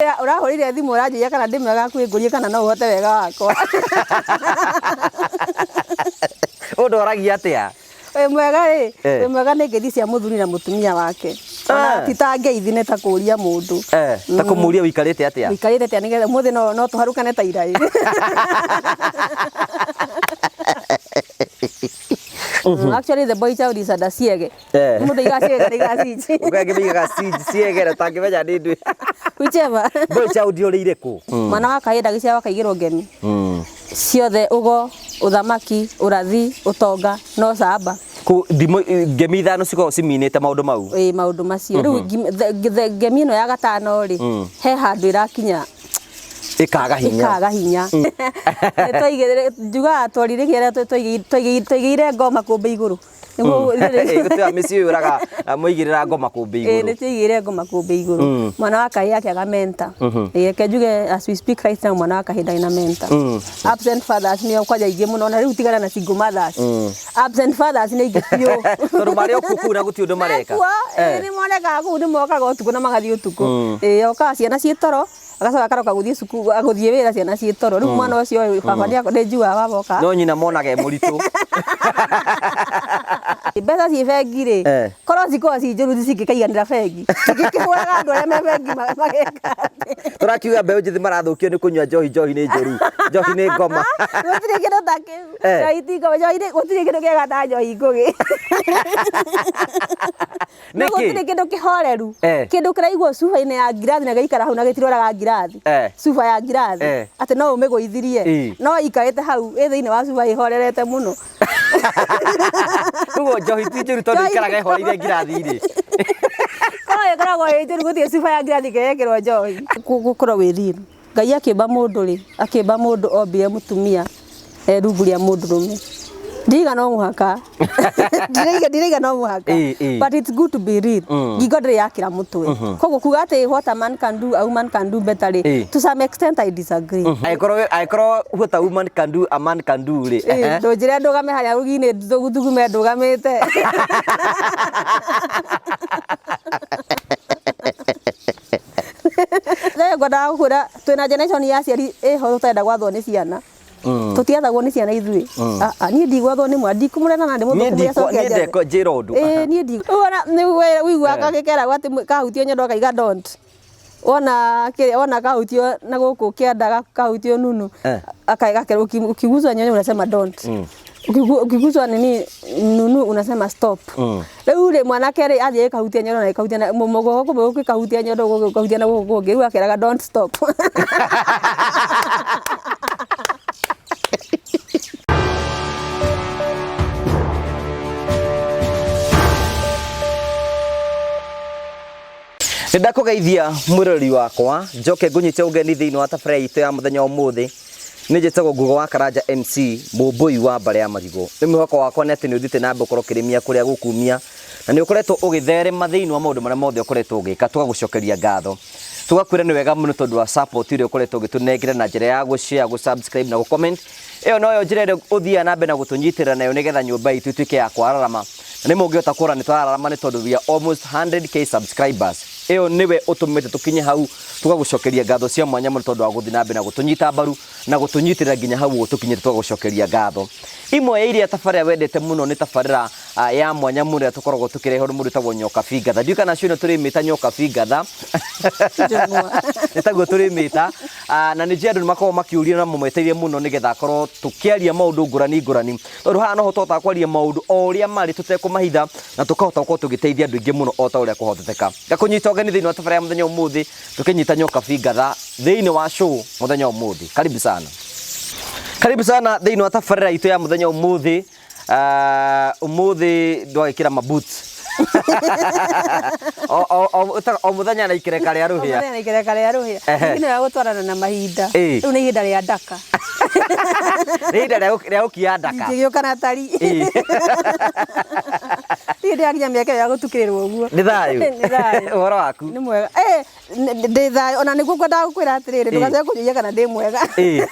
Ũrahũrire thimũ ũranjũria kana ndĩ mwega hakuhĩ ngũrie kana no ũhote wega wakwa. Ũndoragia atĩa? Wĩ mwega ĩ, Eh. wĩ mwega nĩ ngeithi cia mũthuri na mũtumia wake. Ona Eh. ti ta ngeithi nĩ ta kũria mũndũ. Eh, ta kũmũria ũikarĩte atĩa? Ũikarĩte atĩa nĩgetha ũmũthĩ no tũharũkane ta ira ĩ. Actually the boy child is under siege. Eh. Mũndũ aigaga ciege kana aigaga cinji. Ũkangĩ maigaga cinji ciegere ũtangĩmenya nĩ ndwĩ. Whichever. Boy child ũrĩire kũ? Mwana wa kahĩĩ ndagĩciarwo akaigĩrwo ngemi. Ciothe ũgo, ũthamaki, ũrathi, ũtonga no camba. Kũ thimo ngemi ithano cikoragwo ciminĩte maũndũ mau. Ĩĩ maũndũ macio. Rĩu ngemi ĩno ya gatano rĩ, he handũ ĩrakinya Ĩkaga hinya. ĩkaga hinya. Nĩtwaigĩrĩre njugaga twarire kĩrĩa twaigĩire ngoma kũmbĩ igũrũ. Nĩguo Gũtirĩ mĩciĩ yũraga mũigĩrĩra ngoma kũmbĩ Ĩĩ igũrũ. nĩtwaigĩire ngoma kũmbĩ igũrũ. Mwana wa kahĩĩ akĩaga mentor. Ĩĩ reke njuge as we speak right now mwana wa kahĩĩ ndarĩ na mentor. Absent fathers nĩo kwanja aingĩ mũno na rĩu tigana na single mothers. Absent fathers nĩ aingĩ biũ. Tondũ marĩ o kuo kũu na gũtirĩ ũndũ mareka. Mekuo, ĩĩ nĩ monekaga kũu nĩ mokaga ũtukũ na magathiĩ ũtukũ. Ĩĩ okaga ciana ciĩ toro agacoka akaroka gũthiĩ cukuru gũthiĩ wĩra ciana ciĩ toro. Rĩu mwana ũcio ĩ baba nĩ njugaga baba oka. No nyina monaga e mũritũ. Mbeca ciĩ bengi rĩ, Eh. korwo cikorwo ci njũru cingĩkaiganĩra bengi. Cingĩkĩhũraga andũ arĩa me bengi mageka atĩa? Tũrakiuga mbeũ njĩthĩ marathũkio nĩ kũnyua njohi, njohi nĩ njũru. Njohi nĩ ngoma. Gũtirĩ kĩndũ ta kĩu. Eh. Njohi ti ngoma, njohi nĩ gũtirĩ kĩndũ kĩega ta njohi ngũgĩ. Na Nĩkĩ? gũtirĩ kĩndũ kĩhoreru. Eh. Kĩndũ kĩraigwo cuba-inĩ ya ngirathi na gĩgaikara hau na gĩtiroraga ngirathi. Eh. Cuba ya ngirathi. Eh. Atĩ no ũmĩgũithirie. Ĩ. No ĩikarĩte hau ĩ thĩinĩ wa cuba ĩhorerete mũno. Koguo njohi ti njũru tondũ Njohi ĩikaraga ti ĩhoreire ngirathi-inĩ. Korwo ĩkoragwo ĩ njũru gũtirĩ cuba ya ngirathi ĩngĩgekĩrwo njohi. Gũkorwo wĩ real. Ngai akĩũmba mũndũ rĩ, akĩũmba mũndũ ombire mũtumia e rungu rĩa mũndũrũme. Ndiga no mũhaka. Ndiraiga no mũhaka. Ĩ, ĩ. But it's good to be real. Ngingo ndĩrĩ yakĩra mũtwe. Koguo kuga atĩ what a man can do, a woman can do better rĩ, Ĩ. to some extent I disagree. Angĩkorwo angĩkorwo what a woman can do, a man can do rĩ. Ĩ, ndũnjĩre ndũgame harĩa rũgi-inĩ thugume ndũgamĩte. Rĩu ngwendaga gũkwĩra twĩna generation ya aciari ĩho tũtarenda gwathwo nĩ ciana. Tũtiathagwo nĩ ciana ithuĩ. Ah, ah, niĩ ndigwathwo nĩ mwana, ndikũmũrera na Niĩ ndĩmũthũkũmĩre ndikwa acoke niĩ anjathe. ndekwo njĩra ũndũ. Ĩĩ niĩ ndi wona ũiguaga gagĩkeragwo atĩ kahutio nyondo gakaiga don't. Wona kĩrĩa wona kahutio na gũkũ kĩanda kahutio nunu Eh. akagerwo ukiguswa nyonyo unasema don't. Ukiguswa nini nunu unasema stop. Rĩu rĩ mwanake rĩ athiĩ gĩkahutia nyondo na gĩkahutia na mũgongo kũmwe gũgĩkahutia nyondo gũkũ gũkahutia na gũkũ kũngĩ rĩu akeraga don't stop. Nĩ ndakũgeithia mwĩroreri wakwa njoke ngũnyite ũgeni thĩinĩ wa tabarĩra itũ ya mũthenya wa ũmũthĩ. Nĩ njĩtagwo Ngugo wa Karanja MC mũmbũi wa mbarĩ ya marigũ. Nĩ mwĩhoko wakwa nĩ atĩ nĩ ũthiĩte na mbere gũkorwo ũkĩrĩmia kũrĩa gũkumia na nĩ ũkoretwo ũgĩtherema thĩinĩ wa maũndũ marĩa mothe ũkoretwo ũgĩka. Tũgagũcokeria ngatho, tũgakwĩra nĩ wega mũno tondũ wa support ĩrĩa ũkoretwo ũgĩtũnengera na njĩra ya gũ-share, gũ-subscribe na gũ-comment. Ĩyo noyo njĩra ĩrĩa ũthiaga na mbere na gũtũnyitĩrĩra nayo nĩgetha nyũmba itũ ĩtuĩke ya kwararama. Na nĩ mũngĩhota kuona nĩ tũrararama nĩ tondũ we are almost 100k subscribers. Ĩyo nĩwe ũtũmĩte tũkinye hau, tũgagũcokeria ngatho cia mwanya mũno tondũ wa gũthiĩ na mbere na gũtũnyita mbaru na gũtũnyitĩrĩra nginya hau ũguo tũkinyĩte, tũgagũcokeria ngatho. Imwe ya iria tabarĩra wendete mũno nĩ tabarĩra ya mwanya mũno ĩrĩa tũkoragwo tũkĩrehwo nĩ mũndũ wĩtagwo Nyoka Bingatha. Ndiũĩ kana cio tũrĩmĩta Nyoka Bingatha. Nĩ taguo tũrĩmĩta. Na nĩ njũĩ andũ nĩ makoragwo makĩũria na mamwetereire mũno nĩgetha akorwo tũkĩaria maũndũ ngũrani ngũrani. Tondũ haha noho tũhotaga kwaria maũndũ o ũrĩa marĩ tũtekũmahitha na tũkahota gũkorwo tũgĩteithia andũ aingĩ mũno o ta ũrĩa kũhoteteka. Ngakũnyita ũgeni thĩinĩ wa tabarĩra ya mũthenya ũmũthĩ tũkĩnyita Nyoka Bingatha thĩinĩ wa show mũthenya ũmũthĩ. Karibu sana. Karibu sana thĩinĩ wa tabarĩra itũ ya mũthenya ũmũthĩ. Ũmũthĩ ndwagĩkĩra ma boots. O mũthenya na ikereka rĩa O rũhĩa. mũthenya na ikereka rĩa rũhĩa. Ehe. Ningĩ nĩ wega gũtwarana na mahinda. Ĩ. Rĩu nĩ ihinda rĩa ndaka. Nĩ ihinda rĩa gũkia ndaka. Ndingĩgĩũka na tari. Ĩ. Ndirĩ ndĩrakinya mĩaka ĩyo ya gũtukĩrĩrwo ũguo. Nĩ thayũ. Nĩ thayũ. Ũhoro waku? Nĩ mwega. Ndĩ thayũ ona nĩguo ngwendaga gũkwĩra atĩrĩrĩ ndũgacoke kũnjũria kana ndĩ mwega. Ĩ.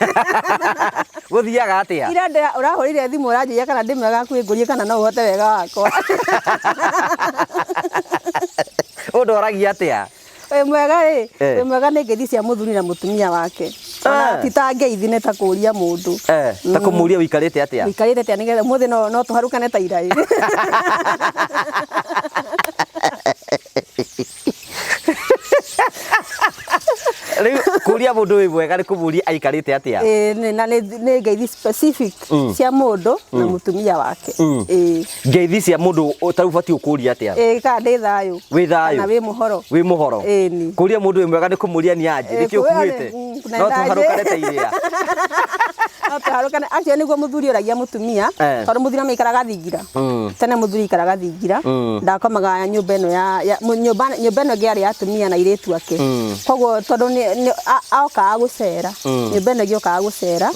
Gũthiaga atĩa? Ira ũrahũrire thimũ ũranjũria kana ndĩ mwega hakuhĩ ngũrie kana no ũhote wega wakwa. Ũndoragia atĩa? Wĩ mwega ĩ, Eh. wĩ mwega nĩ ngeithi cia mũthuri na mũtumia wake. Ona Eh. ti ta ngeithi nĩ ta kũria mũndũ. Eh, ta kũmũria ũikarĩte atĩa? Ũikarĩte atĩa nĩgetha ũmũthĩ no tũharũkane ta ira ĩ. Rĩu kũria mũndũ wĩ mwega nĩ kũmũria aikarĩte atĩa? Ĩĩ, na nĩ ngeithi specific cia mũndũ na mũtumia wake. Ĩĩ. Ngeithi cia mũndũ ta rĩu ũbatiĩ kũria atĩa? Ĩĩ, kana ndĩ thayũ. Wĩ thayũ? Kana wĩ mũhoro. Wĩ mũhoro? Ĩni. Kũria mũndũ wĩ mwega nĩ kũmũria nĩ anjĩ, Ĩĩ, nĩkĩ kũria ũkuĩte? na No nĩ tũharũkane anjĩ. ta iria. No tũharũkane. Actually nĩguo mũthuri oragia mũtumia, Eh. tondũ mũthuri amaikaraga thingira. Tene mũthuri aikaraga thingira, ndakomaga nyũmba ĩno ya nyũmba ĩno ĩngĩ yarĩ ya atumia na airĩtu ake. Koguo tondũ okaga gũcera, nyũmba ĩno ĩngĩ okaga gũcera,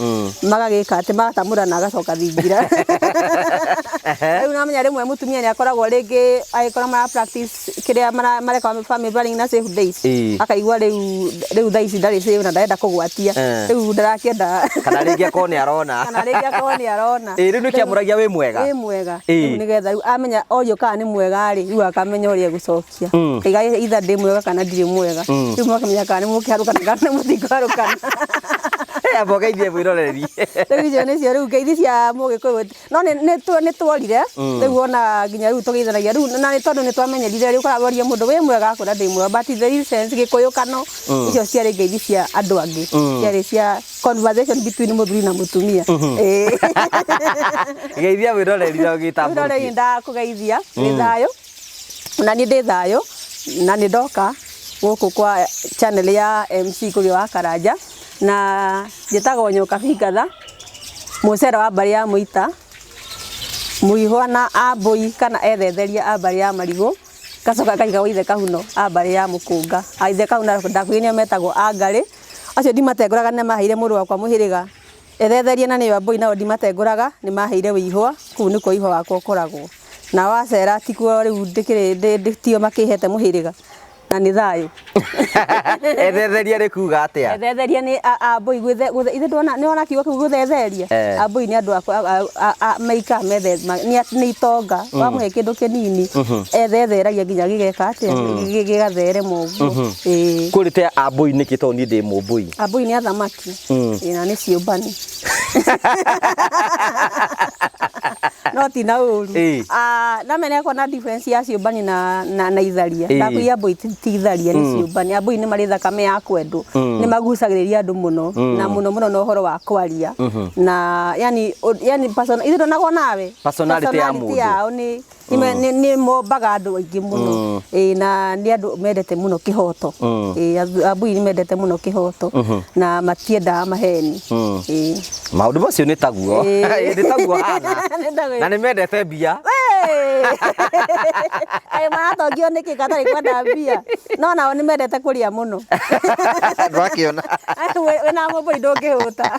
magagĩka atĩ magatamũrana agacoka thingira. Rĩu namenya rĩmwe mũtumia nĩ akoragwo rĩngĩ agĩkorwo mara practice kĩrĩa mareka family planning na safe days. Akaigua rĩu thaa ici ndarĩ safe na ndarenda kũgwatia. Rĩu ndarakĩenda Kana rĩngĩ akorwo nĩ arona. Kana rĩngĩ akorwo nĩ arona. Ĩĩ, rĩu nĩkĩo amũragia wĩ mwega. Wĩ mwega. Rĩu nĩgetha rĩu amenya orio kana nĩ mwega rĩ, rĩu akamenya ũrĩa egũcokia. Kaiga either ndĩ mwega kana ndirĩ mwega. Rĩu mũkamenya kana nĩ mũkĩharũkana kana mũtikũharũkana. Amba ũgeithie mwĩroreri. Rĩu icio nĩcio rĩu ngeithi cia mũgĩkũyũ. No nĩ tuorire, rĩu ona nginya rĩu tũgeithanagia rĩu na nĩ tondũ nĩ twamenyerire rĩu ũkoraga woria mũndũ wĩ mwega akwĩra ndĩ mwega but the real sense gĩkũyũ kano icio ciarĩ ngeithi cia andũ angĩ ciarĩ cia conversation between mũthuri na mũtumia. Ĩĩ. Geithia mwĩroreri na ũgĩtambũrũkie. Mwĩroreri ndakũgeithia nĩ thayũ na niĩ ndĩ thayũ na nĩ ndoka gũkũ kwa channel ya MC Ngugi wa Karanja na njĩtagwo Nyokabi Ngatha mũcere wa mbarĩ ya Mũita mũihwa na ambũi kana ethetheria a mbarĩ ya Marigũ ngacoka ngaiga wa ithe Kahuno a mbarĩ ya Mũkũnga a ithe Kahuno ndakwĩrire nĩo metagwo Angarĩ acio ndimatengũraga nĩ maheire mũrũ wakwa mũhĩrĩga ethetheria na nĩo ambũi nao ndimatengũraga nĩ maheire wĩihwa kũu nĩkuo wĩihwa wakwa ũkoragwo na wacera tikuo rĩu ndĩkĩrĩ tio makĩhete mũhĩrĩga na nĩ thayũ. Ethetheria nĩ kuga atĩa? Ethetheria nĩ ambũi ithe ndona nĩ wona kiugo kĩu gũthetheria. Ambũi nĩ andũ maikaraga methe nĩ itonga wamũhe kĩndũ kĩnini ethetheragia nginya gĩgeka atĩa gĩgatherema ũguo. Ĩĩ. Kũrĩte ambũi nĩkĩ tondũ niĩ ndĩ mũmbũi? Ambũi nĩ athamaki. Ĩĩ na nĩ ciũmbani. No ti na ũru. Na mene na difference ya ciũmbani na itharia. Ndakwĩra ambũi ti itharia nĩ ciũmbani. Ambũi nĩ marĩ thakame ya kwendwo. Nĩ magucagĩrĩria andũ mũno na mũno mũno na ũhoro wa kwaria. Na yani yani person ithe ndonagwo nawe. Personality ya mũndũ. Yao nĩ nĩ mombaga andũ aingĩ mũno. Ĩĩ na nĩ andũ mendete mũno kĩhoto. Ĩĩ ambũi nĩ mendete mũno kĩhoto na matiendaga maheni. Ĩĩ. Maũndũ macio nĩ taguo. Nĩ taguo hana. Na nĩ mendete mbia. Kaĩ maratongio nĩkĩ gatarĩ kwenda mbia. No nao nĩ mendete kũrĩa mũno. Ndwakĩona. Wĩna mũmbũi ndũngĩhũta.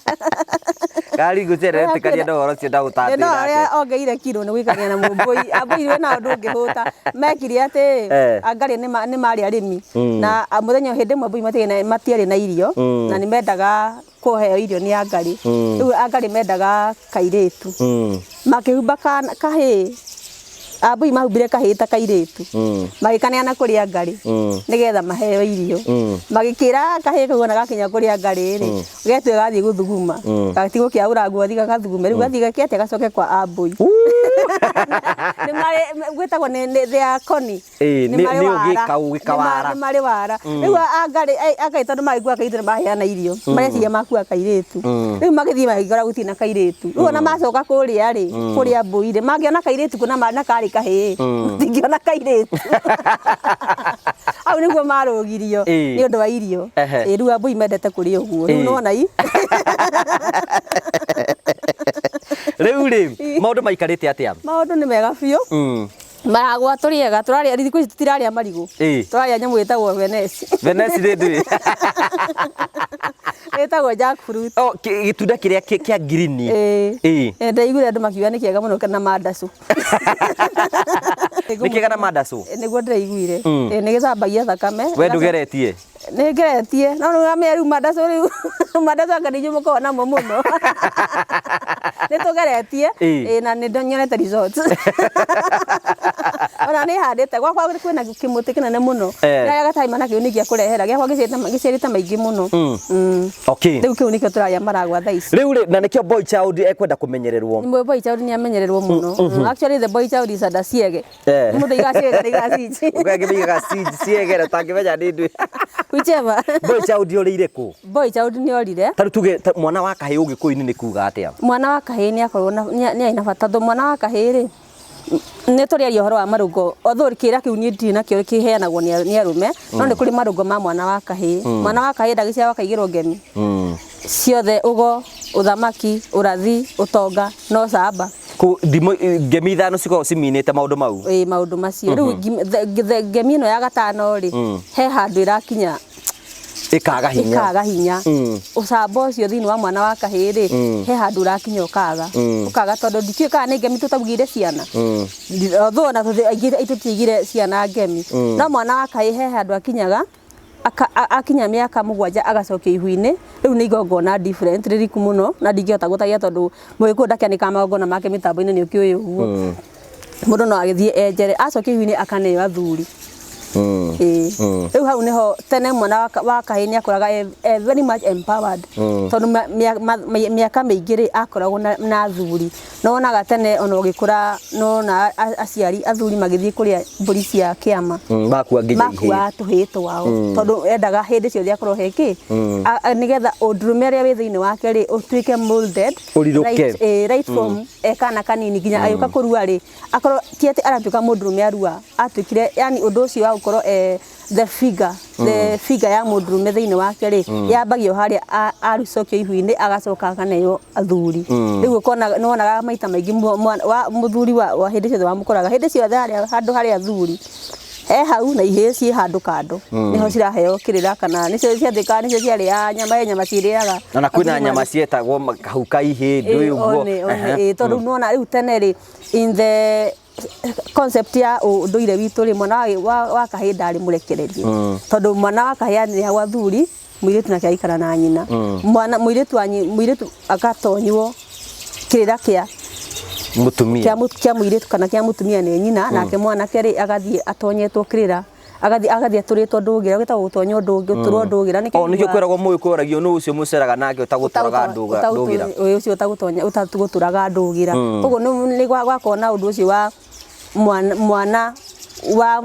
Kari ngũcere etĩkania na ũhoro ũcio ndagũtatĩra. No ũrĩa ongeire kiro nĩ gũikarania na mũmbũi. Ambũi wĩnao ndũngĩhũta. Mekire atĩ Angarĩ nĩ marĩ arĩmi na mũthenya hĩndĩ ĩmwe mbũi matiarĩ na irio na nĩ mendaga kũheo irio nĩ Angarĩ. Rĩu Angarĩ mendaga kairĩtu. Makĩhumba kahĩĩ. Ambũi mahumbire kahĩĩ ta kairĩtu. Magĩkaneana kũrĩ Angarĩ nĩgetha maheo irio. Magĩkĩra kahĩĩ kau ona gakinya kũrĩ Angarĩ rĩ, getue gathiĩ gũthuguma. Gatigwo kĩaũra nguo athiĩ gagathugume. Rĩu gathiĩ geke atĩa gacoke kwa ambũi. Nĩ marĩ gwĩtagwo nĩ they are conny. Nĩ ũgĩka wara. Nĩ marĩ wara. Rĩu Angarĩ tondũ magĩkua kairĩtu nĩ maheana irio. Mareciria makua kairĩtu. Rĩu magĩthiĩ magĩkora gũtirĩ na kairĩtu. Rĩu ona macoka kũrĩa rĩ, kũrĩa mbũi rĩ, mangĩona kairĩtu kũna na karĩ kahĩĩ, matingĩona kairĩtu. Hau nĩguo marũgirio nĩ ũndũ wa irio. Ĩĩ rĩu ambũi mendete kũrĩa ũguo. Rĩu nĩwona i. Rĩu rĩ, maũndũ maikarĩte atĩa? Maũndũ nĩ mega biũ. Maragwa tũrĩega, tũrarĩa thikũ ici tũtirarĩa marigũ. Tũrarĩa nyamũ ĩtagwo venesi. Venesi nĩ ndũĩ? Ĩtagwo jackfruit. Oh, gĩtunda kĩrĩa kĩa green. Ĩĩ. Ndaiguire andũ makiuga nĩ kĩega mũno na mandacu. Nĩ kĩega na mandacu. Nĩguo ndĩraiguire. Nĩ gĩthambagia thakame. We ndũgeretie? Nĩ ngeretie, no rĩu amenya rĩu mandacu rĩu mandacu anga nĩ inyuĩ mũkoragwo namo mũno. Nĩ tũgeretie na nĩ nyonete results. Ona nĩ handĩte gwakwa kwĩna kĩmũtĩ kĩnene mũno. Rĩrĩa gataima nakĩo nĩ gĩakũrehera gĩakwa gĩciarĩte maingĩ mũno. Okay. Rĩu kĩu nĩkĩo tũrarĩa maragwa thaa ici. Rĩu rĩ, na nĩkĩo boy child ekwenda kũmenyererwo. Boy child nĩ amenyererwo mũno. Actually the boy child is under ciege. Mũndũ aigaga ciege kana aigaga cinji. Ũkangĩ maigaga cinji ciege na ũtangĩmenya nĩ ndwĩ. Whichever. Boy child orĩire kũ? Boy child nĩ orire. Ta rĩu tuge mwana wa kahĩĩ ũgĩkũyũ-inĩ nĩ kuga atĩa? Mwana wa kahĩĩ nĩ akorwo na nĩ arĩ na bata tondũ mwana wa kahĩĩ rĩ, nĩ tũrĩaria ũhoro wa marũngo, although kĩrĩra kĩu niĩ ndirĩ nakĩo kĩheanagwo nĩ arũme, no nĩ kũrĩ marũngo ma mwana wa kahĩĩ. Mwana wa kahĩĩ ndagĩciarwo akaigĩrwo ngemi. Ciothe ũgo, ũthamaki, ũrathi, ũtonga no camba. Thimo ngemi ithano cikoragwo ciminĩte maũndũ mau. Ĩĩ maũndũ macio. Rĩu ngemi ĩno ya gatano rĩ, he handũ ĩrakinya ĩkaga hinya. Ĩkaga hinya. Ũcamba ũcio thĩinĩ wa mwana wa kahĩĩ rĩ, he handũ ũrakinya ũkaga. Ũkaga tondũ ndikĩũĩ kana nĩ ngemi tũtaugĩire ciana. Although ona aingĩ aitũ tũtigire ciana ngemi. No mwana wa kahĩĩ he handũ akinyaga, akinya mĩaka 7 agacokio ihu-inĩ. Rĩu nĩ igongona different rĩriku mũno na ndingĩhota gũtaria tondũ mũgĩkũyũ ndakĩanĩkaga magongona make mĩtambo-inĩ nĩ ũkĩũĩ ũguo. Mũndũ no agĩthiĩ enjere, acokio ihu-inĩ akaneo athuri. Ĩĩ. Rĩu hau nĩho tene mwana wa kahĩĩ nĩ akoraga e very much empowered. Tondũ mĩaka mĩingĩ rĩ akoragwo na athuri. No wonaga tene ona ũgĩkũra no wona aciari athuri magĩthiĩ kũrĩa mbũri cia kĩama. Makua nginya ihĩĩ. Makua tũhĩĩ twao. Tondũ endaga hĩndĩ ciothe akorwo he kĩ? Nĩgetha ũndũrũme ũrĩa wĩ thĩinĩ wake rĩ ũtuĩke molded. Ũrirũke. Right, right from e kana kanini nginya agĩũka kũrua rĩ, akorwo ti atĩ aratuĩka mũndũrũme arua, atuĩkire yani ũndũ ũcio wa gũkorwo the figure, the figure ya mũndũrũme thĩinĩ wake rĩ, yambagio harĩa arũcokio ihu-inĩ agacoka akaneo athuri. Rĩu ũkona nĩ wonaga maita maingĩ mũthuri wa hĩndĩ ciothe wamũkoraga hĩndĩ ciothe harĩa handũ harĩa athuri he hau na ihĩĩ ciĩ handũ kando. Nĩho ciraheo kĩrĩra kana nĩcio ciathĩkaga, nĩcio ciarĩaga nyama, he nyama cirĩaga. Na kwĩna nyama cietagwo kahu ka ihĩĩ, ndũĩ ũguo. One, tondũ nĩwona rĩu tene rĩ, in the concept ya ũndũire witũ rĩ, mwana wa kahĩĩ ndarĩ mũrekererie. Tondũ mwana wa kahĩĩ arĩhagwo athuri, mũirĩtu nake aikara na nyina. Mwana mũirĩtu wa mũirĩtu agatonywo kĩrĩra kĩa Mũtumia. Kĩa mũirĩtu kana kĩa mũtumia nĩ nyina, nake mwanake rĩ agathiĩ atonyetwo kĩrĩra, agathiĩ atũrĩtwo ndũgĩra, gwĩtagwo gũtonywo gũtũrwo ndũgĩra. Nĩkĩo O, nĩkĩo njugaga kwĩragwo mũĩ kũragio nũ ũcio mũceraga nake ũtagũtũraga ndũgĩra. Ũyũ ũcio ũtagũtũraga ndũgĩra. Koguo nĩ gwakorwo na ũndũ ũcio wa mwana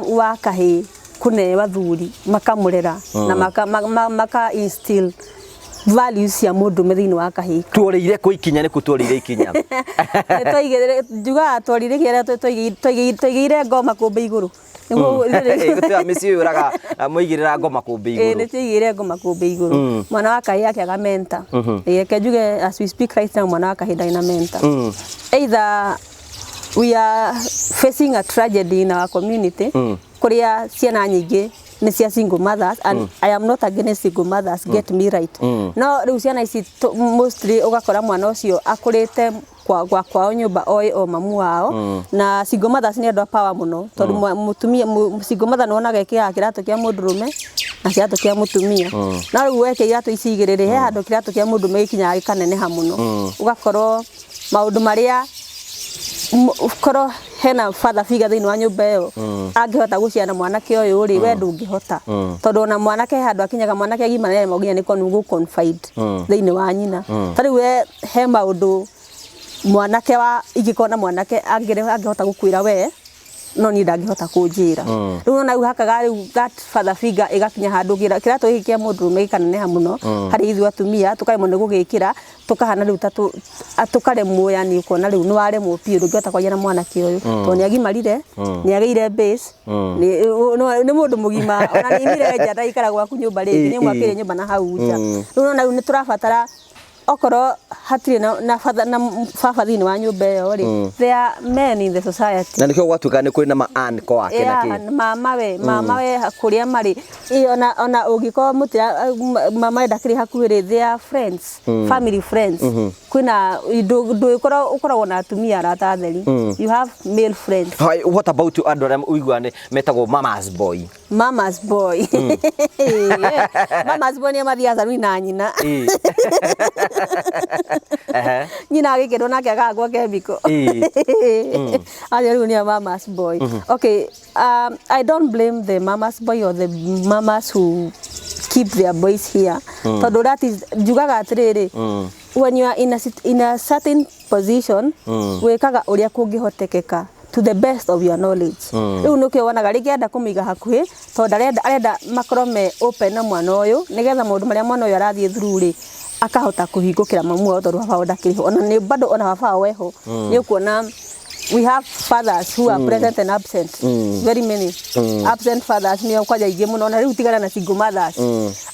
wa kahĩĩ kũneo athuri makamũrera na maka instill values cia mũndũrũme thĩinĩ wa kahĩĩ. Tuorĩire kũ ikinya nĩ kũ tuorĩire ikinya? Twaigĩrĩre, njugaga tworire kĩrĩa twaigĩire ngoma kũmbĩ igũrũ. Nĩguo Gũtirĩ mĩciĩ yũraga mũigĩrĩra ngoma kũmbĩ Ĩĩ, igũrũ. nĩ twaigĩrĩire ngoma kũmbĩ igũrũ. Mwana wa kahĩĩ akĩaga mentor. Ĩĩ, reke njuge as we speak right now mwana wa kahĩĩ ndarĩ na mentor. Either we are facing a tragedy in our community, kũrĩa ciana nyingĩ nĩ cia single mothers, and I am not against single mothers, get me right. No rĩu ciana ici mostly ũgakora mwana ũcio akũrĩte kwa kwao nyũmba oĩ o mamu wao. Na single mothers nĩ andũ a power mũno, tondũ mũtumia, single mother nĩwonaga ekĩraga kĩratũ kĩa mũndũrũme na kĩratũ kĩa mũtumia. No rĩu wekĩra iratũ ici igĩrĩ rĩ, he handũ kĩratũ kĩa mũndũrũme gĩkinyaga gĩkaneneha mũno. Ũgakorwo maũndũ marĩa korwo hena father figure thĩinĩ wa nyũmba ĩyo, angĩhota gũciara mwanake ũyũ rĩ, we ndũngĩhota. Tondũ ona mwanake he handũ akinyaga, mwanake agima nĩ aremagwo nginya nĩ gũ confide thĩinĩ wa nyina. Ta rĩu we he maũndũ mwanake wa ingĩkorwo na mwanake angĩhota gũkwĩra we, no niĩ ndangĩhota kũnjĩra. Rĩu nona rĩu hakaga rĩu that father figure ĩgakinya handũ kĩratũ gĩkĩ kĩa mũndũrũme gĩkaneneha mũno harĩ ithuĩ atumia, tũkaremwo nĩ gũgĩkĩra, tũkahana rĩu ta tũkaremwo, yani ũkona rĩu nĩ waremwo biũ, ndũngĩhota kwaria na mwanake ũyũ. Tondũ nĩ agimarire, nĩ agĩire base, nĩ mũndũ mũgima, ona nĩ aimire nja ndaikara gwaku nyũmba rĩngĩ, nĩ mwakĩire nyũmba na hau nja. Rĩu nona rĩu nĩ tũrabatara Okorwo hatirĩ na batha na baba thĩinĩ wa nyũmba ĩyo rĩ, there are men in the society. Na nĩkĩo gwatuĩka nĩ kũrĩ na ma aunt wake na Yeah, kĩ. Mama we kũrĩa marĩ. Ĩ, ona ũngĩkorwo mũtira mama we ndakĩrĩ hakuhĩ rĩ, they are friends, family friends. Kwĩna ndũgĩkorwo ũkoragwo na atumia arata atheri, you have male friends. Hai, what about you, andũ arĩa ũiguaga nĩ metagwo mama's boy? Mama's boy. Yeah. Mama's boy nĩ mathiaga saruni na nyina. Nyina agĩkĩrwo nake akahakwo chemical. Acio rĩu nĩo mama's boy. Okay, I don't blame the mama's boy or the mamas who keep their boys here, tondũ that is, njugaga atĩrĩrĩ, when you are in a certain position, wĩkaga ũrĩa kũngĩhotekeka to the best of your knowledge. Rĩu nĩkĩo wonaga rĩngĩ enda kũmĩiga hakuhĩ, tondũ arenda arenda makorwo me open na mwana ũyũ, nĩgetha maũndũ marĩa mwana ũyũ arathiĩ through rĩ, akahota kũhingũkĩra mamu wao, tondũ baba wao ndakĩrĩ ho. Ona nĩ bado ona baba wao weho, nĩ ũkuona we have fathers who are present and absent, very many absent fathers nĩo kwanja aingĩ mũno. Ona rĩu tigana na single mothers,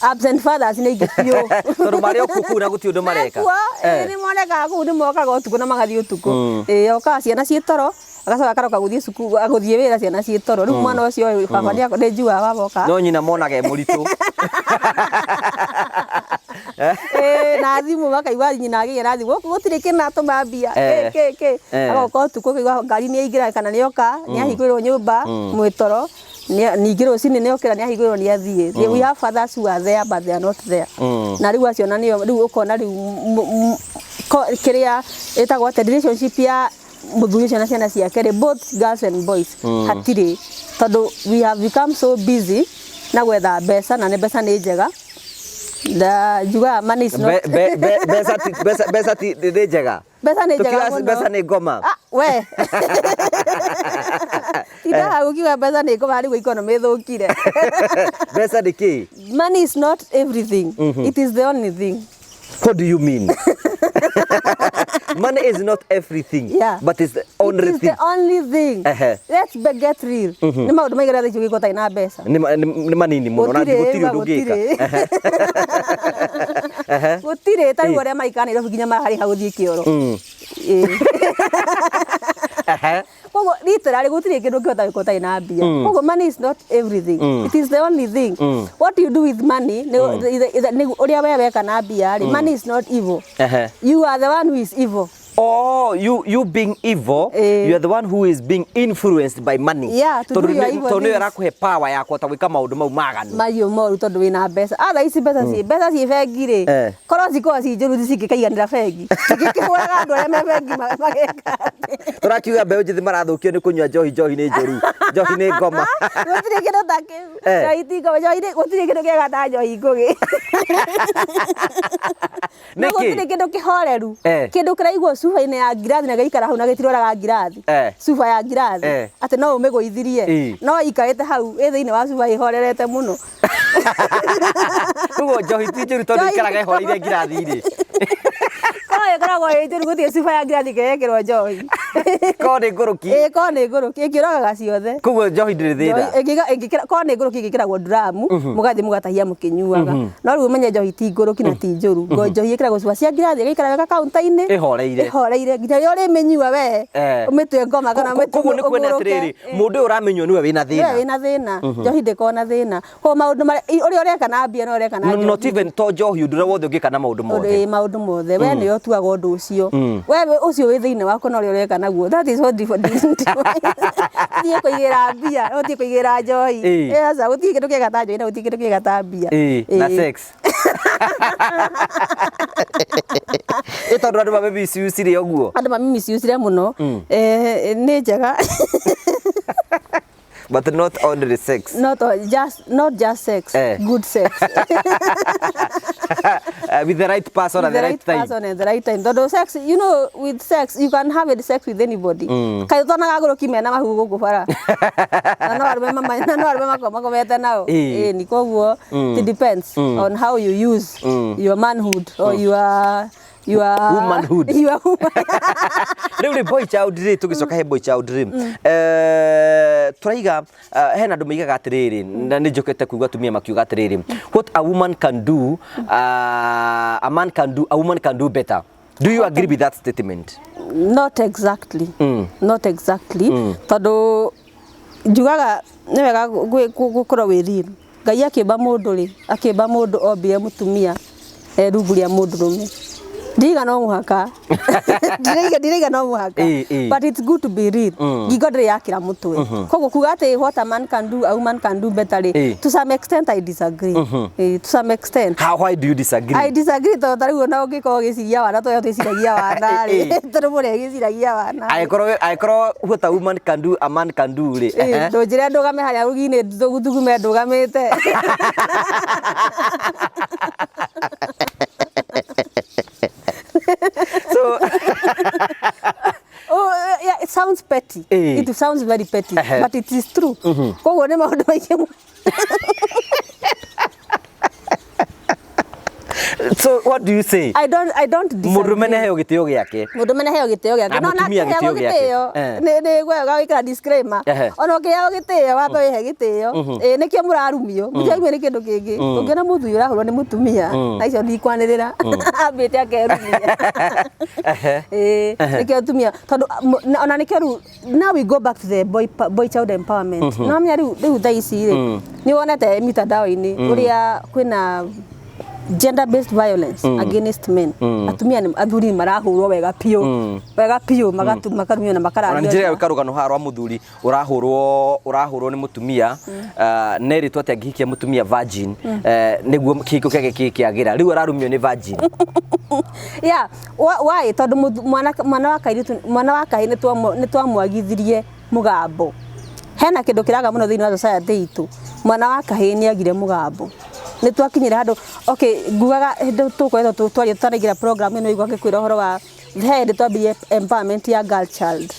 absent fathers nĩ aingĩ biũ. Tondũ marĩ o kuo kũu na gũtirĩ ũndũ mareka. Mekuo, ĩĩ, nĩ monekaga kũu, nĩ mokaga ũtukũ na magathiĩ ũtukũ. Ĩĩ, okaga ciana ciĩ toro, agacoka akaroka gũthiĩ cukuru, gũthiĩ wĩra ciana ciĩ toro. Rĩu mwana ũcio baba nĩ njugaga baba oka. No nyina monaga e mũritũ. Ĩĩ, na thimũ makaigua nyina agĩgĩa na thimũ gũkũ gũtirĩ kĩnatũma mbia. Kĩ kĩ kĩ. Agoka ũtukũ akaigua ngari nĩ yaingĩra kana nĩ yoka, nĩ ahingũrĩrwo nyũmba mwĩ toro. Ningĩ rũcinĩ nĩ okĩra, nĩ ahingũrĩrwo, nĩ athiĩ. We have fathers who are there but they are not there. Na rĩu acio na nĩo rĩu ũkona rĩu kĩrĩa ĩtagwo atĩa, relationship ya mũthuri ũcio na ciana ciake rĩ, both girls and boys, hatirĩ, tondũ we have become so busy na gwetha mbeca, na nĩ mbeca nĩ njega. Njugaga money is not Mbeca ti nĩ njega. Mbeca nĩ njega Tũkiuga mũno. Mbeca nĩ ngoma. Ah, we tinda hau ukiuga mbeca nĩ ngoma, rĩu economy ĩthũkire. Mbeca nĩ kĩ? Money is not everything, it is the only thing. What do you mean? Money is not everything, but it's the only It is thing. The only thing. Let's get real. Nĩ maũndũ maigana thaa ici ũngĩkorwo ũtarĩ na mbeca? Nĩ manini mũno na Gũtirĩ, gũtirĩ ũndũ ũngĩka. gũtirĩ. Gũtirĩ. Ta rĩu arĩa maikara Nairobi nginya mararĩha gũthiĩ kĩoro. Ĩĩ. Koguo literally gũtirĩ kĩndũ ũngĩhota gwĩka ũtarĩ na mbia. Koguo money is not everything, it is the only thing. What you do with money nĩ ũrĩa we weka na mbia rĩ. Money is not evil. You are the one who is evil. Oh, you being evil, you are the one who is being influenced by money. Yeah, to do Tondũ your evil tondũ nĩyo things. ĩrakũhe power ya kũhota gwĩka maũndũ mau maganu. Mahiũ moru, tondũ wĩna mbeca. Ah, thaa ici mbeca ciĩ bengi rĩ, korwo cikorwo ci njũru cingĩkaiganĩra bengi, cingĩkĩhũraga andũ arĩa me bengi mageka atĩ. Tũrakiuga mbeũ njĩthĩ marathũkio nĩ kũnyua njohi, njohi nĩ njũru, njohi nĩ ngoma. Gũtirĩ kĩndũ ta kĩu. Njohi ti ngoma, njohi gũtirĩ kĩndũ kĩega ta njohi ngũgĩ. Na Nĩkĩ? gũtirĩ kĩndũ kĩhoreru, kĩndũ kĩraigwo cuba-inĩ ya ngirathi na gĩgaikara hau na gĩtiroraga ngirathi, cuba ya ngirathi, atĩ no ũmĩgũithirie, no ikarĩte hau ĩ thĩinĩ wa cuba ĩhorerete mũno. Koguo njohi ti njũru tondũ Njohi ikaraga ĩhoreire ngirathi-inĩ. Korwo ĩkoragwo ĩ njũru, gũtirĩ cuba ya ngirathi ĩngĩgekĩrwo njohi. Korwo nĩ ngũrũki. Ĩ, korwo nĩ ngũrũki ĩngĩũragaga ciothe. Koguo njohi ndĩrĩ thĩna. Njohi korwo nĩ ngũrũki ĩngĩkĩragwo nduramu, mũgathiĩ mũgatahia mũkĩnyuaga. No rĩu ũmenye njohi ti ngũrũki na ti njũru. Njohi ĩkĩragwo cuba cia ngirathi, ĩgaikara wega kaunta-inĩ, Ĩhoreire. ĩhoreire nginya rĩrĩa ũrĩmĩnyua we, ũmĩtue ngoma kana Koguo nĩ kuona ũgũrũke. atĩrĩrĩ, mũndũ ũyũ ũramĩnyua nĩwe wĩna Nĩwe thĩna. wĩna thĩna. Njohi ndĩkoragwo na thĩna. Koguo maũndũ marĩa ũrĩa ũreka na mbia no ũreka na No, njohi. not even to njohi, ũndũ ũrĩa wothe ũngĩka na maũndũ mothe. Ũndũ maũndũ mothe we nĩwe ũtuaga ũndũ ũcio, we ũcio wĩ thĩinĩ waku na ũrĩa ũreka naguo. That is what thiĩ kũigĩra mbia, no thiĩ kũigĩra njohi. Aca, gũtirĩ kĩndũ kĩega ta njohi na gũtirĩ kĩndũ kĩega ta mbia. Na sex ĩ tondũ andũ mame misuse ũguo. Andũ mamĩmiciucire mũno. Nĩ njega. But not only sex. Not just sex, good sex. With the right person at with the right time. Person at the right time, tondũ sex, with sex you can have it sex with anybody. Kaĩ ũtonaga ngũrũki mena mahu gũkũ bara na no arũme makoragwo makomete nao? Ĩĩ ni koguo it depends on how you use your manhood or your Your Womanhood. Your woman. Rĩu rĩ, boy child rĩ, tũgĩcoka he boy child rĩ, tũraiga hena andũ maigaga atĩrĩrĩ, na nĩ njokete kuigua atumia makiuga atĩrĩrĩ, what a woman can do, a man can do, a woman can do better. Do you agree with that statement? Not exactly. Not exactly, tondũ njugaga nĩ wega gũkorwo wĩ real. Ngai akĩũmba mũndũ rĩ, akĩũmba mũndũ ombire mũtumia e rungu rĩa mũndũrũme. Ndiga no mũhaka, ndiraiga no mũhaka, Ĩ, ĩ. but it's good to be real. Ngingo ndĩrĩ yakĩra mũtwe. Koguo kuga atĩ what a man can do, a woman can do better rĩ, to some extent I disagree. To some extent. How, why do you disagree? I disagree, tondũ ta rĩu ona ũngĩkorwo ũgĩciria wana tondũ twĩciragia wana rĩ, tondũ mũrĩa agĩciragia wana. Angĩkorwo what a woman can do, a man can do rĩ, ehe. Ndũnjĩre ndũgame harĩa rũgi-inĩ thugume ndũgamĩte. So Oh, yeah, it sounds petty. It sounds very petty, but it is true. Koguo nĩ maũndũ maingĩ mũno. So what do you say? I don't disagree. Mũndũrũme nĩ aheo gĩtĩo gĩake. Mũndũrũme nĩ aheo gĩtĩo gĩake. Na No na mũtumia akĩheagwo gĩtĩo gĩake. gĩtĩo, nĩ gwega gwĩkĩra disclaimer. Ona ũkĩheo gĩtĩo, wambe wĩhe gĩtĩo. Ĩ nĩkĩo mũrarumio. Mũtirarumio nĩ kĩndũ kĩngĩ. Ũngĩona mũthuri ũrahũrwo nĩ mũtumia, na icio ndikwanĩrĩra, ambĩte akerumia. Ĩ nĩkĩo atumia, tondũ ona nĩkĩo rĩu now we go back to the boy child empowerment. No menya rĩu thaa ici rĩ, nĩ wonete mitandao-inĩ ũrĩa kwĩna gender based violence against men. Atumia nĩ athuri nĩ marahũrwo wega biũ, wega biũ, makarumio na Ona makarario. nĩ njĩra gwĩka rũgano haha rwa mũthuri ũrahũrwo nĩ mũtumia, nerĩtwo atĩ angĩhikia mũtumia virgin, nĩguo kĩhiko gĩake kĩngĩagĩra. Rĩu ararumio nĩ virgin. Yeah, why? Tondũ mwana wa kairĩtu, mwana wa kahĩĩ nĩ twamwagithirie mũgambo. Hena kĩndũ kĩraga mũno thĩinĩ wa society itũ. Mwana wa kahĩĩ nĩ agire mũgambo. Nĩ twakinyire handũ, okay, ngugaga hĩndĩ tũkoretwo twaria tũtanaingĩra program ĩno, igua ngĩkwĩra ũhoro wa he hĩndĩ twambirie empowerment ya girl child